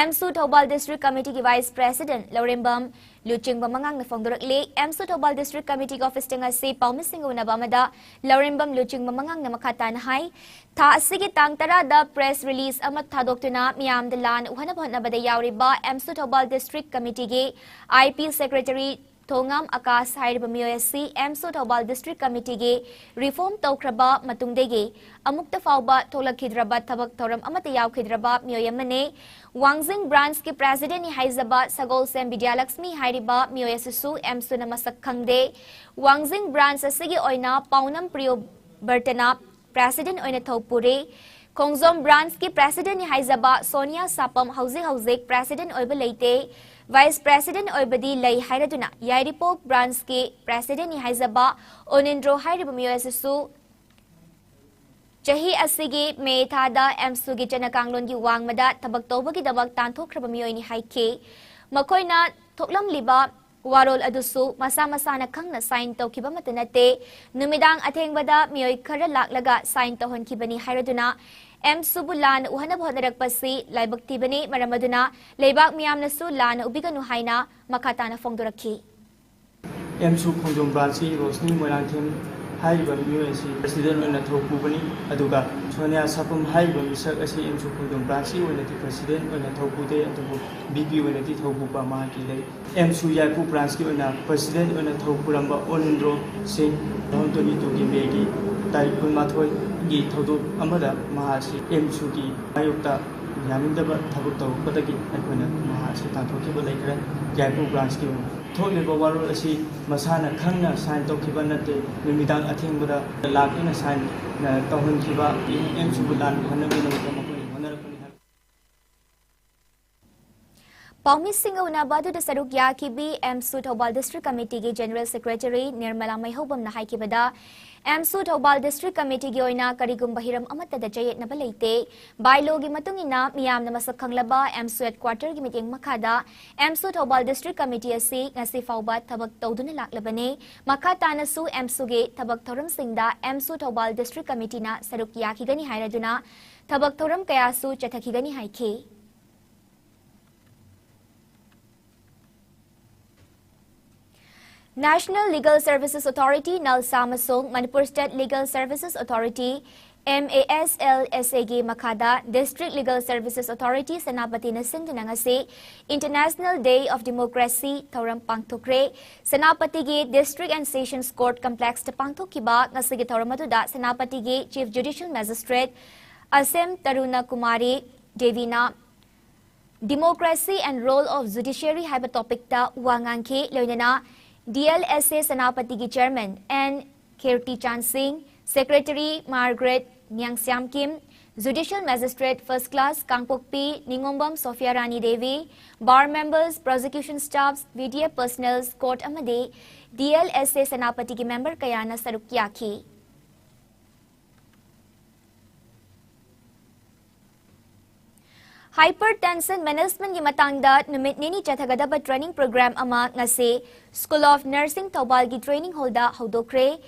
ꯑꯦꯝꯁꯨ ꯊꯧꯕꯥꯜ ꯗꯤꯁꯇ꯭ꯔꯤꯛ ꯀꯃꯤꯇꯤꯒꯤ ꯚꯥꯏꯁ ꯄ꯭ꯔꯦꯁꯤꯗꯦꯟꯠ ꯂꯧꯔꯦꯝꯕꯝ ꯂꯨꯆꯤꯡꯕ ꯃꯉꯥꯡꯅ ꯐꯣꯡꯗꯣꯔꯛꯂꯤ꯫ ꯑꯦꯝꯁꯨ ꯊꯧꯕꯥꯜ ꯗꯤꯁꯇ꯭ꯔꯤꯛ ꯀꯃꯤꯇꯤꯒꯤ ꯑꯣꯐꯤꯁ ꯇꯦꯡ ꯑꯁꯤ ꯄꯥꯎꯃꯤꯁꯤꯡꯒ ꯎꯅꯕ ꯑꯃꯗ ꯂꯧꯔꯦꯝꯕꯝ ꯂꯨꯆꯤꯡꯕ ꯃꯉꯥꯡꯅ ꯃꯈꯥ ꯇꯥꯅ ꯍꯥꯏ, ꯊꯥ ꯑꯁꯤꯒꯤ ꯇꯥꯡ ꯇꯔꯥꯗ ꯄ꯭ꯔꯦꯁ ꯔꯤꯂꯤꯖ ꯑꯃ ꯊꯥꯗꯣꯛꯇꯨꯅ ꯃꯤꯌꯥꯝꯗ ꯂꯥꯟꯅ ꯎꯍꯟꯅꯕ ꯍꯣꯠꯅꯕꯗ ꯌꯥꯎꯔꯤꯕ ꯑꯦꯝꯁꯨ ꯊꯧꯕꯥꯜ ꯗꯤꯁꯇ꯭ꯔꯤꯛ ꯀꯃꯤꯇꯤꯒꯤ I P secretary Thongam Akash ꯍꯥꯏꯔꯤꯕ ꯃꯤꯑꯣꯏ ꯑꯁꯤ ꯑꯦꯝꯁꯨ ꯊꯧꯕꯥꯜ ꯗꯤꯁꯇ꯭ꯔꯤꯛ ꯀꯃꯤꯇꯤꯒꯤ ꯔꯤꯐꯣꯔꯝ ꯇꯧꯈ꯭ꯔꯕ ꯃꯇꯨꯡꯗꯒꯤ ꯑꯃꯨꯛꯇ ꯐꯥꯎꯕ ꯊꯣꯛꯂꯛꯈꯤꯗ꯭ꯔꯕ, ꯊꯕꯛ ꯊꯧꯔꯝ ꯑꯃꯠꯇ ꯌꯥꯎꯈꯤꯗ꯭ꯔꯕ ꯃꯤꯑꯣꯏ ꯑꯃꯅꯤ꯫ ꯋꯥꯡꯖꯤꯡ ꯕ꯭ꯔꯥꯟꯁꯀꯤ ꯄ꯭ꯔꯦꯁꯤꯗꯦꯟꯠꯅꯤ ꯍꯥꯏꯖꯕ ꯁꯒꯣꯜꯁꯦꯝ ꯕꯤꯗ꯭ꯌꯥꯂꯛꯁꯃꯤ ꯍꯥꯏꯔꯤꯕ ꯃꯤꯑꯣꯏ ꯑꯁꯤꯁꯨ ꯑꯦꯝꯁꯨꯅ ꯃꯁꯛ ꯈꯪꯗꯦ꯫ ꯋꯥꯡꯖꯤꯡ ꯕ꯭ꯔꯥꯟꯁ ꯑꯁꯤꯒꯤ ꯑꯣꯏꯅ ꯄꯥꯎꯅꯝ ꯄ꯭ꯔꯤꯌꯣꯕꯔꯇꯅ ꯄ꯭ꯔꯦꯁꯤꯗꯦꯟꯠ ꯑꯣꯏꯅ ꯊꯧ ꯄꯨꯔꯤ꯫ ꯈꯣꯡꯖꯣꯝ ꯕ꯭ꯔꯥꯟꯁꯀꯤ ꯄ꯭ꯔꯦꯁꯤꯗꯦꯟꯠꯅꯤ ꯍꯥꯏꯖꯕ ꯁꯣꯅꯤꯌꯥ ꯁꯥꯄꯝ ꯍꯧꯖꯤꯛ ꯍꯧꯖꯤꯛ ꯄ꯭ꯔꯦꯁꯤꯗꯦꯟꯠ ꯑꯣꯏꯕ ꯂꯩꯇꯦ꯫ ꯚꯥꯏꯁ ꯄ꯭ꯔꯦꯁꯤꯗꯦꯟꯠ ꯑꯣꯏꯕꯗꯤ ꯂꯩ ꯍꯥꯏꯔꯗꯨꯅ ꯌꯥꯏꯔꯤꯄꯣꯛ ꯕ꯭ꯔꯥꯟꯁꯀꯤ ꯄ꯭ꯔꯦꯁꯤꯗꯦꯟꯠꯅꯤ ꯍꯥꯏꯖꯕ ꯑꯣꯅꯤꯟꯗ꯭ꯔꯣ ꯍꯥꯏꯔꯤꯕ ꯃꯤꯑꯣꯏ ꯑꯁꯤꯁꯨ ꯆꯍꯤ ꯑꯁꯤꯒꯤ ꯃꯦ ꯊꯥꯗ ꯑꯦꯝꯁꯨꯒꯤ ꯆꯠꯅ ꯀꯥꯡꯂꯣꯟꯒꯤ ꯋꯥꯡꯃꯗ ꯊꯕꯛ ꯇꯧꯕꯒꯤꯗꯃꯛ ꯇꯥꯟꯊꯣꯛꯈ꯭ꯔꯕ ꯃꯤꯑꯣꯏꯅꯤ ꯍꯥꯏꯈꯤ꯫ ꯃꯈꯣꯏꯅ ꯊꯣꯛꯂꯝꯂꯤꯕ ꯋꯥꯔꯣꯜ ꯑꯗꯨꯁꯨ ꯃꯁꯥ ꯃꯁꯥꯅ ꯈꯪꯅ ꯁꯥꯏꯟ ꯇꯧꯈꯤꯕ ꯑꯃꯠꯇ ꯅꯠꯇꯦ꯫ ꯅꯨꯃꯤꯗꯥꯡ ꯑꯊꯦꯡꯕꯗ ꯃꯤꯑꯣꯏ ꯈꯔ ꯂꯥꯛꯂꯒ ꯁꯥꯏꯟ ꯇꯧꯍꯟꯈꯤꯕꯅꯤ ꯍꯥꯏꯔꯗꯨꯅ ꯑꯦꯝꯁꯨꯕꯨ ꯂꯥꯟꯅ ꯎꯍꯟꯅꯕ ꯍꯣꯠꯅꯔꯛꯄꯁꯤ ꯂꯥꯏꯕꯛ ꯊꯤꯕꯅꯤ꯫ ꯃꯔꯝ ꯑꯗꯨꯅ ꯂꯩꯕꯥꯛ ꯃꯤꯌꯥꯝꯅꯁꯨ ꯂꯥꯟꯅ ꯎꯕꯤꯒꯅꯨ ꯍꯥꯏꯅ ꯃꯈꯥ ꯇꯥꯅ ꯐꯣꯡꯗꯣꯔꯛꯈꯤ꯫ ꯑꯦꯝꯁꯨ ꯈꯣꯡꯖꯣꯝ ꯕ꯭ꯔꯥꯟꯁꯀꯤ ꯔꯣꯁꯅꯤ ꯃꯣꯏꯔꯥꯡꯊꯦꯝ ꯍꯥꯏꯔꯤꯕ ꯃꯤꯑꯣꯏ ꯑꯁꯤ ꯄ꯭ꯔꯦꯁꯤꯗꯦꯟꯠ ꯑꯣꯏꯅ ꯊꯧ ꯄꯨꯕꯅꯤ꯫ ꯑꯗꯨꯒ ꯁꯣꯅꯤꯌꯥ ꯁꯥꯄꯝ ꯍꯥꯏꯔꯤꯕ ꯃꯤꯁꯛ ꯑꯁꯤ ꯑꯦꯝꯁꯨ ꯈꯣꯡꯖꯣꯝ ꯕ꯭ꯔꯥꯟꯁꯀꯤ ꯑꯣꯏꯅꯗꯤ ꯄ꯭ꯔꯦꯁꯤꯗꯦꯟꯠ ꯑꯣꯏꯅ ꯊꯧ ꯄꯨꯗꯦ, ꯑꯗꯨꯕꯨ ꯕꯤ ꯄꯤ ꯑꯣꯏꯅꯗꯤ ꯊꯧ ꯄꯨꯕ ꯃꯍꯥꯛꯀꯤ ꯂꯩ꯫ ꯑꯦꯝꯁꯨ ꯌꯥꯏꯄꯣꯛ ꯕ꯭ꯔꯥꯟꯁꯀꯤ ꯑꯣꯏꯅ ꯄ꯭ꯔꯦꯁꯤꯗꯦꯟꯠ ꯑꯣꯏꯅ ꯊꯧ ꯄꯨꯔꯝꯕ ꯑꯣꯅꯤꯟꯗ꯭ꯔꯣ ꯁꯤꯡ, ꯇꯨ ꯊꯥꯎꯖꯟ ꯇ꯭ꯋꯦꯟꯇꯤ ꯇꯨꯒꯤ ꯃꯦꯒꯤ ꯇꯥꯔꯤꯛ ꯀꯨꯟꯃꯥꯊꯣꯏꯒꯤ ꯊꯧꯗꯣꯛ ꯑꯃꯗ ꯃꯍꯥꯛ ꯑꯁꯤ ꯑꯦꯝꯁꯨꯒꯤ ꯃꯥꯌꯣꯛꯇ ꯌꯥꯅꯤꯡꯗꯕ ꯊꯕꯛ ꯇꯧꯔꯛꯄꯗꯒꯤ ꯑꯩꯈꯣꯏꯅ ꯃꯍꯥꯛ ꯑꯁꯤ ꯇꯥꯟꯊꯣꯛꯈꯤꯕ ꯂꯩꯈ꯭ꯔꯦ꯫ ꯌꯥꯏꯄꯣꯛ ꯕ꯭ꯔꯥꯟꯁꯀꯤ ꯑꯣꯏꯅ ꯊꯣꯛꯂꯤꯕ ꯋꯥꯔꯣꯜ ꯑꯁꯤ ꯃꯁꯥꯅ ꯈꯪꯅ ꯁꯥꯏꯟ ꯇꯧꯈꯤꯕ ꯅꯠꯇꯦ꯫ ꯅꯨꯃꯤꯗꯥꯡ ꯑꯊꯦꯡꯕꯗ ꯂꯥꯛꯇꯨꯅ ꯁꯥꯏꯟ, ꯑ, ꯇꯧꯍꯟꯈꯤꯕ ꯑꯦꯝꯁꯨꯕꯨ ꯂꯥꯟ ꯎꯍꯟꯅꯕꯒꯤꯗꯃꯛꯇ ꯃꯈꯣꯏꯅ ꯍꯣꯠꯅꯔꯛꯄꯅꯤ ꯍꯥꯏꯕ꯫ ꯄꯥꯎꯃꯤꯁꯤꯡꯒ ꯎꯅꯕ ꯑꯗꯨꯗ ꯁꯔꯨꯛ ꯌꯥꯈꯤꯕꯤ ꯑꯦꯝꯁꯨ Thoubal District Committeeꯒꯤ General Secretary Nirmala ꯃꯩꯍꯧꯕꯝꯅ ꯍꯥꯏꯈꯤꯕꯗ, ꯑꯦꯝꯁꯨ Thoubal District Committeeꯒꯤ ꯑꯣꯏꯅ ꯀꯔꯤꯒꯨꯝꯕ ꯍꯤꯔꯝ ꯑꯃꯠꯇꯗ ꯆꯌꯦꯠꯅꯕ ꯂꯩꯇꯦ꯫ By-lawꯒꯤ ꯃꯇꯨꯡ ꯏꯟꯅ ꯃꯤꯌꯥꯝꯅ ꯃꯁꯛ ꯈꯪꯂꯕ ꯑꯦꯝꯁꯨ headquarterꯒꯤ ꯃꯤꯠꯌꯦꯡ ꯃꯈꯥꯗ ꯑꯦꯝꯁꯨ ꯊꯧꯕꯥꯜ District Committee ꯑꯁꯤ ꯉꯁꯤ ꯐꯥꯎꯕ ꯊꯕꯛ ꯇꯧꯗꯨꯅ ꯂꯥꯛꯂꯕꯅꯤ꯫ ꯃꯈꯥ ꯇꯥꯅꯁꯨ ꯑꯦꯝꯁꯨꯒꯤ ꯊꯕꯛ ꯊꯧꯔꯝꯁꯤꯡꯗ ꯑꯦꯝꯁꯨ ꯊꯧꯕꯥꯜ District Committeeꯅ ꯁꯔꯨꯛ ꯌꯥꯈꯤꯒꯅꯤ ꯍꯥꯏꯔꯗꯨꯅ ꯊꯕꯛ ꯊꯧꯔꯝ ꯀꯌꯥꯁꯨ ꯆꯠꯊꯈꯤꯒꯅꯤ ꯍꯥꯏꯈꯤ꯫ National Legal Services Authority, NALSA, ꯑꯃꯁꯨꯡ Manipur State Legal Services Authority, MASLSAꯒꯤ ꯃꯈꯥꯗ District Legal Services Authority ꯁꯦꯅꯥꯄꯇꯤꯅ ꯁꯤꯟꯗꯨꯅ ꯉꯁꯤ International Day of Democracy ꯊꯧꯔꯝ ꯄꯥꯡꯊꯣꯛꯈ꯭ꯔꯦ꯫ ꯁꯦꯅꯥꯄꯇꯤꯒꯤ District and Sessions Court Complexꯇ ꯄꯥꯡꯊꯣꯛꯈꯤꯕ ꯉꯁꯤꯒꯤ ꯊꯧꯔꯝ ꯑꯗꯨꯗ ꯁꯦꯅꯥꯄꯇꯤꯒꯤ Chief Judicial Magistrate ꯑꯁꯦꯝ ꯇꯔꯨꯅ Kumari ꯗꯦꯕꯤꯅ Democracy and Role of Judiciary ꯍꯥꯏꯕ topicꯇ ꯋꯥ ꯉꯥꯡꯈꯤ꯫ ꯂꯣꯏꯅꯅ DLSA ꯁꯦꯅꯥꯄꯇꯤꯒꯤ Chairman N ꯀꯤꯔꯇꯤ ꯆꯥꯟ ꯁꯤꯡ, Secretary Margaret ꯅ꯭ꯌꯥꯡꯁ꯭ꯌꯥꯝ ꯀꯤꯝ, Judicial Magistrate First Class ꯀꯥꯡꯄꯣꯛꯄꯤ ꯅꯤꯉꯣꯝꯕꯝ ꯁꯣꯐꯤꯌꯥ ꯔꯥꯅꯤ Devi, Bar Members, Prosecution Staffs, VDF Personnels, Court ꯑꯃꯗꯤ DLSA ꯁꯦꯅꯥꯄꯇꯤꯒꯤ member ꯀꯌꯥꯅ ꯁꯔꯨꯛ ꯌꯥꯈꯤ꯫ Hypertension Managementꯒꯤ ꯃꯇꯥꯡꯗ ꯅꯨꯃꯤꯠ ꯅꯤꯅꯤ ꯆꯠꯊꯒꯗꯕ training program ꯑꯃ ꯉꯁꯤ School of Nursing ꯊꯧꯕꯥꯜꯒꯤ training hallꯗ ꯍꯧꯗꯣꯛꯈ꯭ꯔꯦ꯫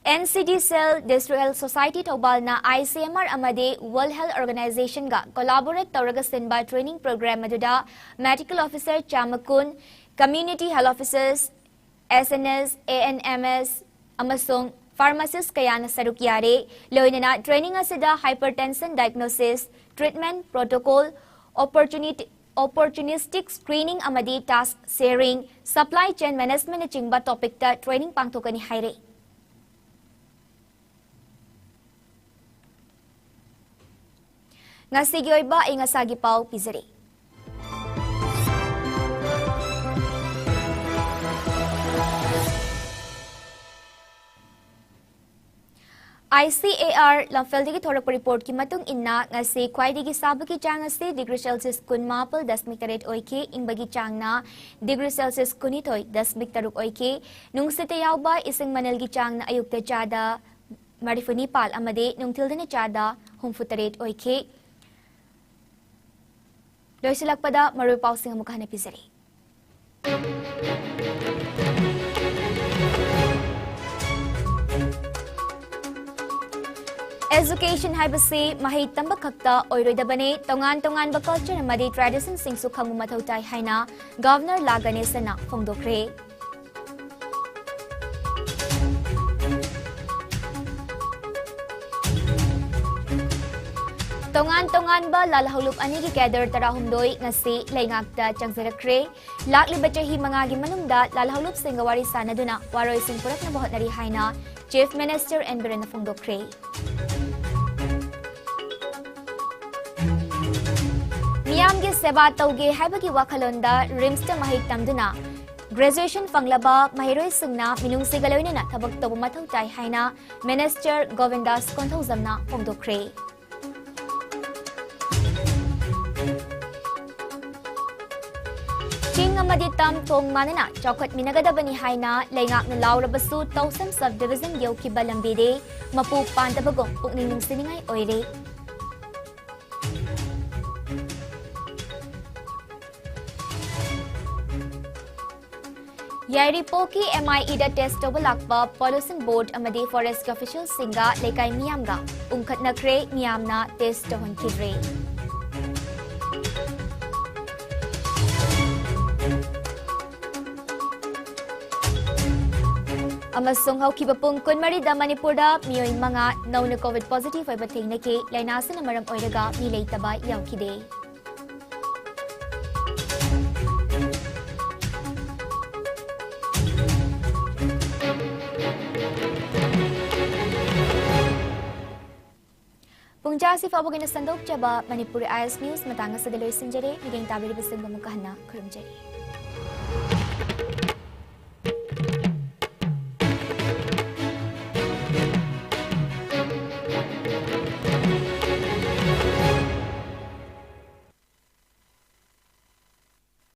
NCD Cell, District Health Society ꯊꯧꯕꯥꯜꯅ ICMR ꯑꯃꯗꯤ World Health Organizationꯒ collaborate ꯇꯧꯔꯒ ꯁꯤꯟꯕ training program ꯑꯗꯨꯗ Medical Officer ꯆꯥꯃ ꯀꯨꯟ, Community Health Officers, SNS, ANMs ꯑꯃꯁꯨꯡ pharmacist ꯀꯌꯥꯅ ꯁꯔꯨꯛ ꯌꯥꯔꯦ꯫ ꯂꯣꯏꯅꯅ training ꯑꯁꯤꯗ hypertension diagnosis, treatment protocol, opportunity, opportunistic screening ꯑꯃꯗꯤ task sharing, supply chain managementꯅꯆꯤꯡꯕ topicꯇ training ꯄꯥꯡꯊꯣꯛꯀꯅꯤ ꯍꯥꯏꯔꯦ꯫ ꯉꯁꯤꯒꯤ ꯑꯣꯏꯕ ꯑꯏꯪ ꯑꯁꯥꯒꯤ ꯄꯥꯎ ꯄꯤꯖꯔꯤ꯫ ICAR ꯂꯝꯐꯦꯜꯗꯒꯤ ꯊꯣꯔꯛꯄ ꯔꯤꯄꯣꯔꯠꯀꯤ ꯃꯇꯨꯡ ꯏꯟꯅ, ꯉꯁꯤ ꯈ꯭ꯋꯥꯏꯗꯒꯤ ꯁꯥꯕꯒꯤ ꯆꯥꯡ ꯑꯁꯤ ꯗꯤꯒ꯭ꯔꯤ ꯁꯦꯜꯁꯤꯌꯁ ꯀꯨꯟꯃꯥꯄꯜ ꯗꯁꯃꯤꯛ ꯇꯔꯦꯠ ꯑꯣꯏꯈꯤ, ꯏꯪꯕꯒꯤ ꯆꯥꯡꯅ ꯗꯤꯒ꯭ꯔꯤ ꯁꯦꯜꯁꯤꯌꯁ ꯀꯨꯟꯅꯤꯊꯣꯏ ꯗꯁꯃꯤꯛ ꯇꯔꯨꯛ ꯑꯣꯏꯈꯤ꯫ ꯅꯨꯡꯁꯤꯠꯇ ꯌꯥꯎꯕ ꯏꯁꯤꯡ ꯃꯅꯤꯜꯒꯤ ꯆꯥꯡꯅ ꯑꯌꯨꯛꯇ ꯆꯥꯗ ꯃꯔꯤꯐꯨ ꯅꯤꯄꯥꯜ ꯑꯃꯗꯤ ꯅꯨꯡꯊꯤꯜꯗꯅ ꯆꯥꯗ ꯍꯨꯝꯐꯨ ꯇꯔꯦꯠ ꯑꯣꯏꯈꯤ꯫ ꯂꯣꯏꯁꯤꯜꯂꯛꯄꯗ ꯃꯔꯨꯑꯣꯏꯕ ꯄꯥꯎꯁꯤꯡ ꯑꯃꯨꯛ ꯍꯟꯅ ꯄꯤꯖꯔꯤ꯫ Education ꯍꯥꯏꯕꯁꯤ ꯃꯍꯩ ꯇꯝꯕ ꯈꯛꯇ ꯑꯣꯏꯔꯣꯏꯗꯕꯅꯤ, ꯇꯣꯉꯥꯟ ꯇꯣꯉꯥꯟꯕ culture ꯑꯃꯗꯤ traditionꯁꯤꯡꯁꯨ ꯈꯪꯕ ꯃꯊꯧ ꯇꯥꯏ ꯍꯥꯏꯅ Governor ꯂꯥ ꯒꯅꯦꯁꯟꯅ ꯐꯣꯡꯗꯣꯛꯈ꯭ꯔꯦ꯫ ꯇꯣꯉꯥꯟ ꯇꯣꯉꯥꯟꯕ ꯂꯥꯜꯍꯧꯂꯨꯞ ꯑꯅꯤꯒꯤ cadre ꯇꯔꯥꯍꯨꯝꯗꯣꯏ ꯉꯁꯤ ꯂꯩꯉꯥꯛꯇ ꯆꯪꯖꯔꯛꯈ꯭ꯔꯦ꯫ ꯂꯥꯛꯂꯤꯕ ꯆꯍꯤ ꯃꯉꯥꯒꯤ ꯃꯅꯨꯡꯗ ꯂꯥꯜꯍꯧꯂꯨꯞꯁꯤꯡꯒ ꯋꯥꯔꯤ ꯁꯥꯅꯗꯨꯅ ꯋꯥꯔꯣꯏꯁꯤꯟ ꯄꯨꯔꯛꯅꯕ ꯍꯣꯠꯅꯔꯤ ꯍꯥꯏꯅ Chief Minister ꯑꯦꯟ ꯕꯤꯔꯦꯟꯅ ꯐꯣꯡꯗꯣꯛꯈ꯭ꯔꯦ꯫ ꯃꯤꯌꯥꯝꯒꯤ ꯁꯦꯕꯥ ꯇꯧꯒꯦ ꯍꯥꯏꯕꯒꯤ ꯋꯥꯈꯜꯂꯣꯟꯗ RIMSꯇ ꯃꯍꯩ ꯇꯝꯗꯨꯅ graduation ꯐꯪꯂꯕ ꯃꯍꯩꯔꯣꯏꯁꯤꯡꯅ ꯃꯤꯅꯨꯡꯁꯤꯒ ꯂꯣꯏꯅꯅ ꯊꯕꯛ ꯇꯧꯕ ꯃꯊꯧ ꯇꯥꯏ ꯍꯥꯏꯅ Minister ꯒꯣꯕꯤꯟꯗꯥꯁ ꯀꯣꯟꯊꯧꯖꯝꯅ ꯐꯣꯡꯗꯣꯛꯈ꯭ꯔꯦ꯫ ꯆꯤꯡ ꯑꯃꯗꯤ ꯇꯝ ꯊꯣꯡ ꯃꯥꯟꯅꯅ ꯆꯥꯎꯈꯠꯃꯤꯟꯅꯒꯗꯕꯅꯤ ꯍꯥꯏꯅ ꯂꯩꯉꯥꯛꯅ ꯂꯥꯎꯔꯕꯁꯨ, ꯇꯧꯁꯝ sub division ꯌꯧꯈꯤꯕ ꯂꯝꯕꯤꯗꯤ ꯃꯄꯨ ꯄꯥꯟꯗꯕꯒꯨꯝ ꯄꯨꯛꯅꯤꯡ ꯅꯨꯡꯁꯤꯅꯤꯡꯉꯥꯏ ꯑꯣꯏꯔꯦ꯫ ꯌꯥꯏꯔꯤꯄꯣꯛꯀꯤ MIEꯗ test ꯇꯧꯕ ꯂꯥꯛꯄ Pollution Board ꯑꯃꯗꯤ forestꯀꯤ officialꯁꯤꯡꯒ ꯂꯩꯀꯥꯏ ꯃꯤꯌꯥꯝꯒ ꯎꯪꯈꯠꯅꯈ꯭ꯔꯦ, ꯃꯤꯌꯥꯝꯅ test ꯇꯧꯍꯟꯈꯤꯗ꯭ꯔꯦ꯫ ꯑꯃꯁꯨꯡ ꯍꯧꯈꯤꯕ ꯄꯨꯡ ꯀꯨꯟꯃꯔꯤꯗ ꯃꯅꯤꯄꯨꯔꯗ ꯃꯤꯑꯣꯏ ꯃꯉꯥ ꯅꯧꯅ COVID positive ꯑꯣꯏꯕ ꯊꯦꯡꯅꯈꯤ꯫ ꯂꯥꯏꯅꯥ ꯑꯁꯤꯅ ꯃꯔꯝ ꯑꯣꯏꯔꯒ ꯃꯤ ꯂꯩꯇꯕ ꯌꯥꯎꯈꯤꯗꯦ꯫ ꯄꯨꯡꯖꯥꯁꯤ ꯐꯥꯎꯕꯒꯤ ꯑꯣꯏꯅ ꯁꯟꯗꯣꯛꯆꯕ ꯃꯅꯤꯄꯨꯔꯤ IAS news ꯃꯇꯥꯡ ꯑꯁꯤꯗ ꯂꯣꯏꯁꯤꯟꯖꯔꯦ꯫ ꯃꯤꯠꯌꯦꯡ ꯇꯥꯕꯤꯔꯤꯕꯁꯤꯡꯕꯨ ꯑꯃꯨꯛꯀ ꯍꯟꯅ ꯈꯨꯔꯨꯝꯖꯔꯤ꯫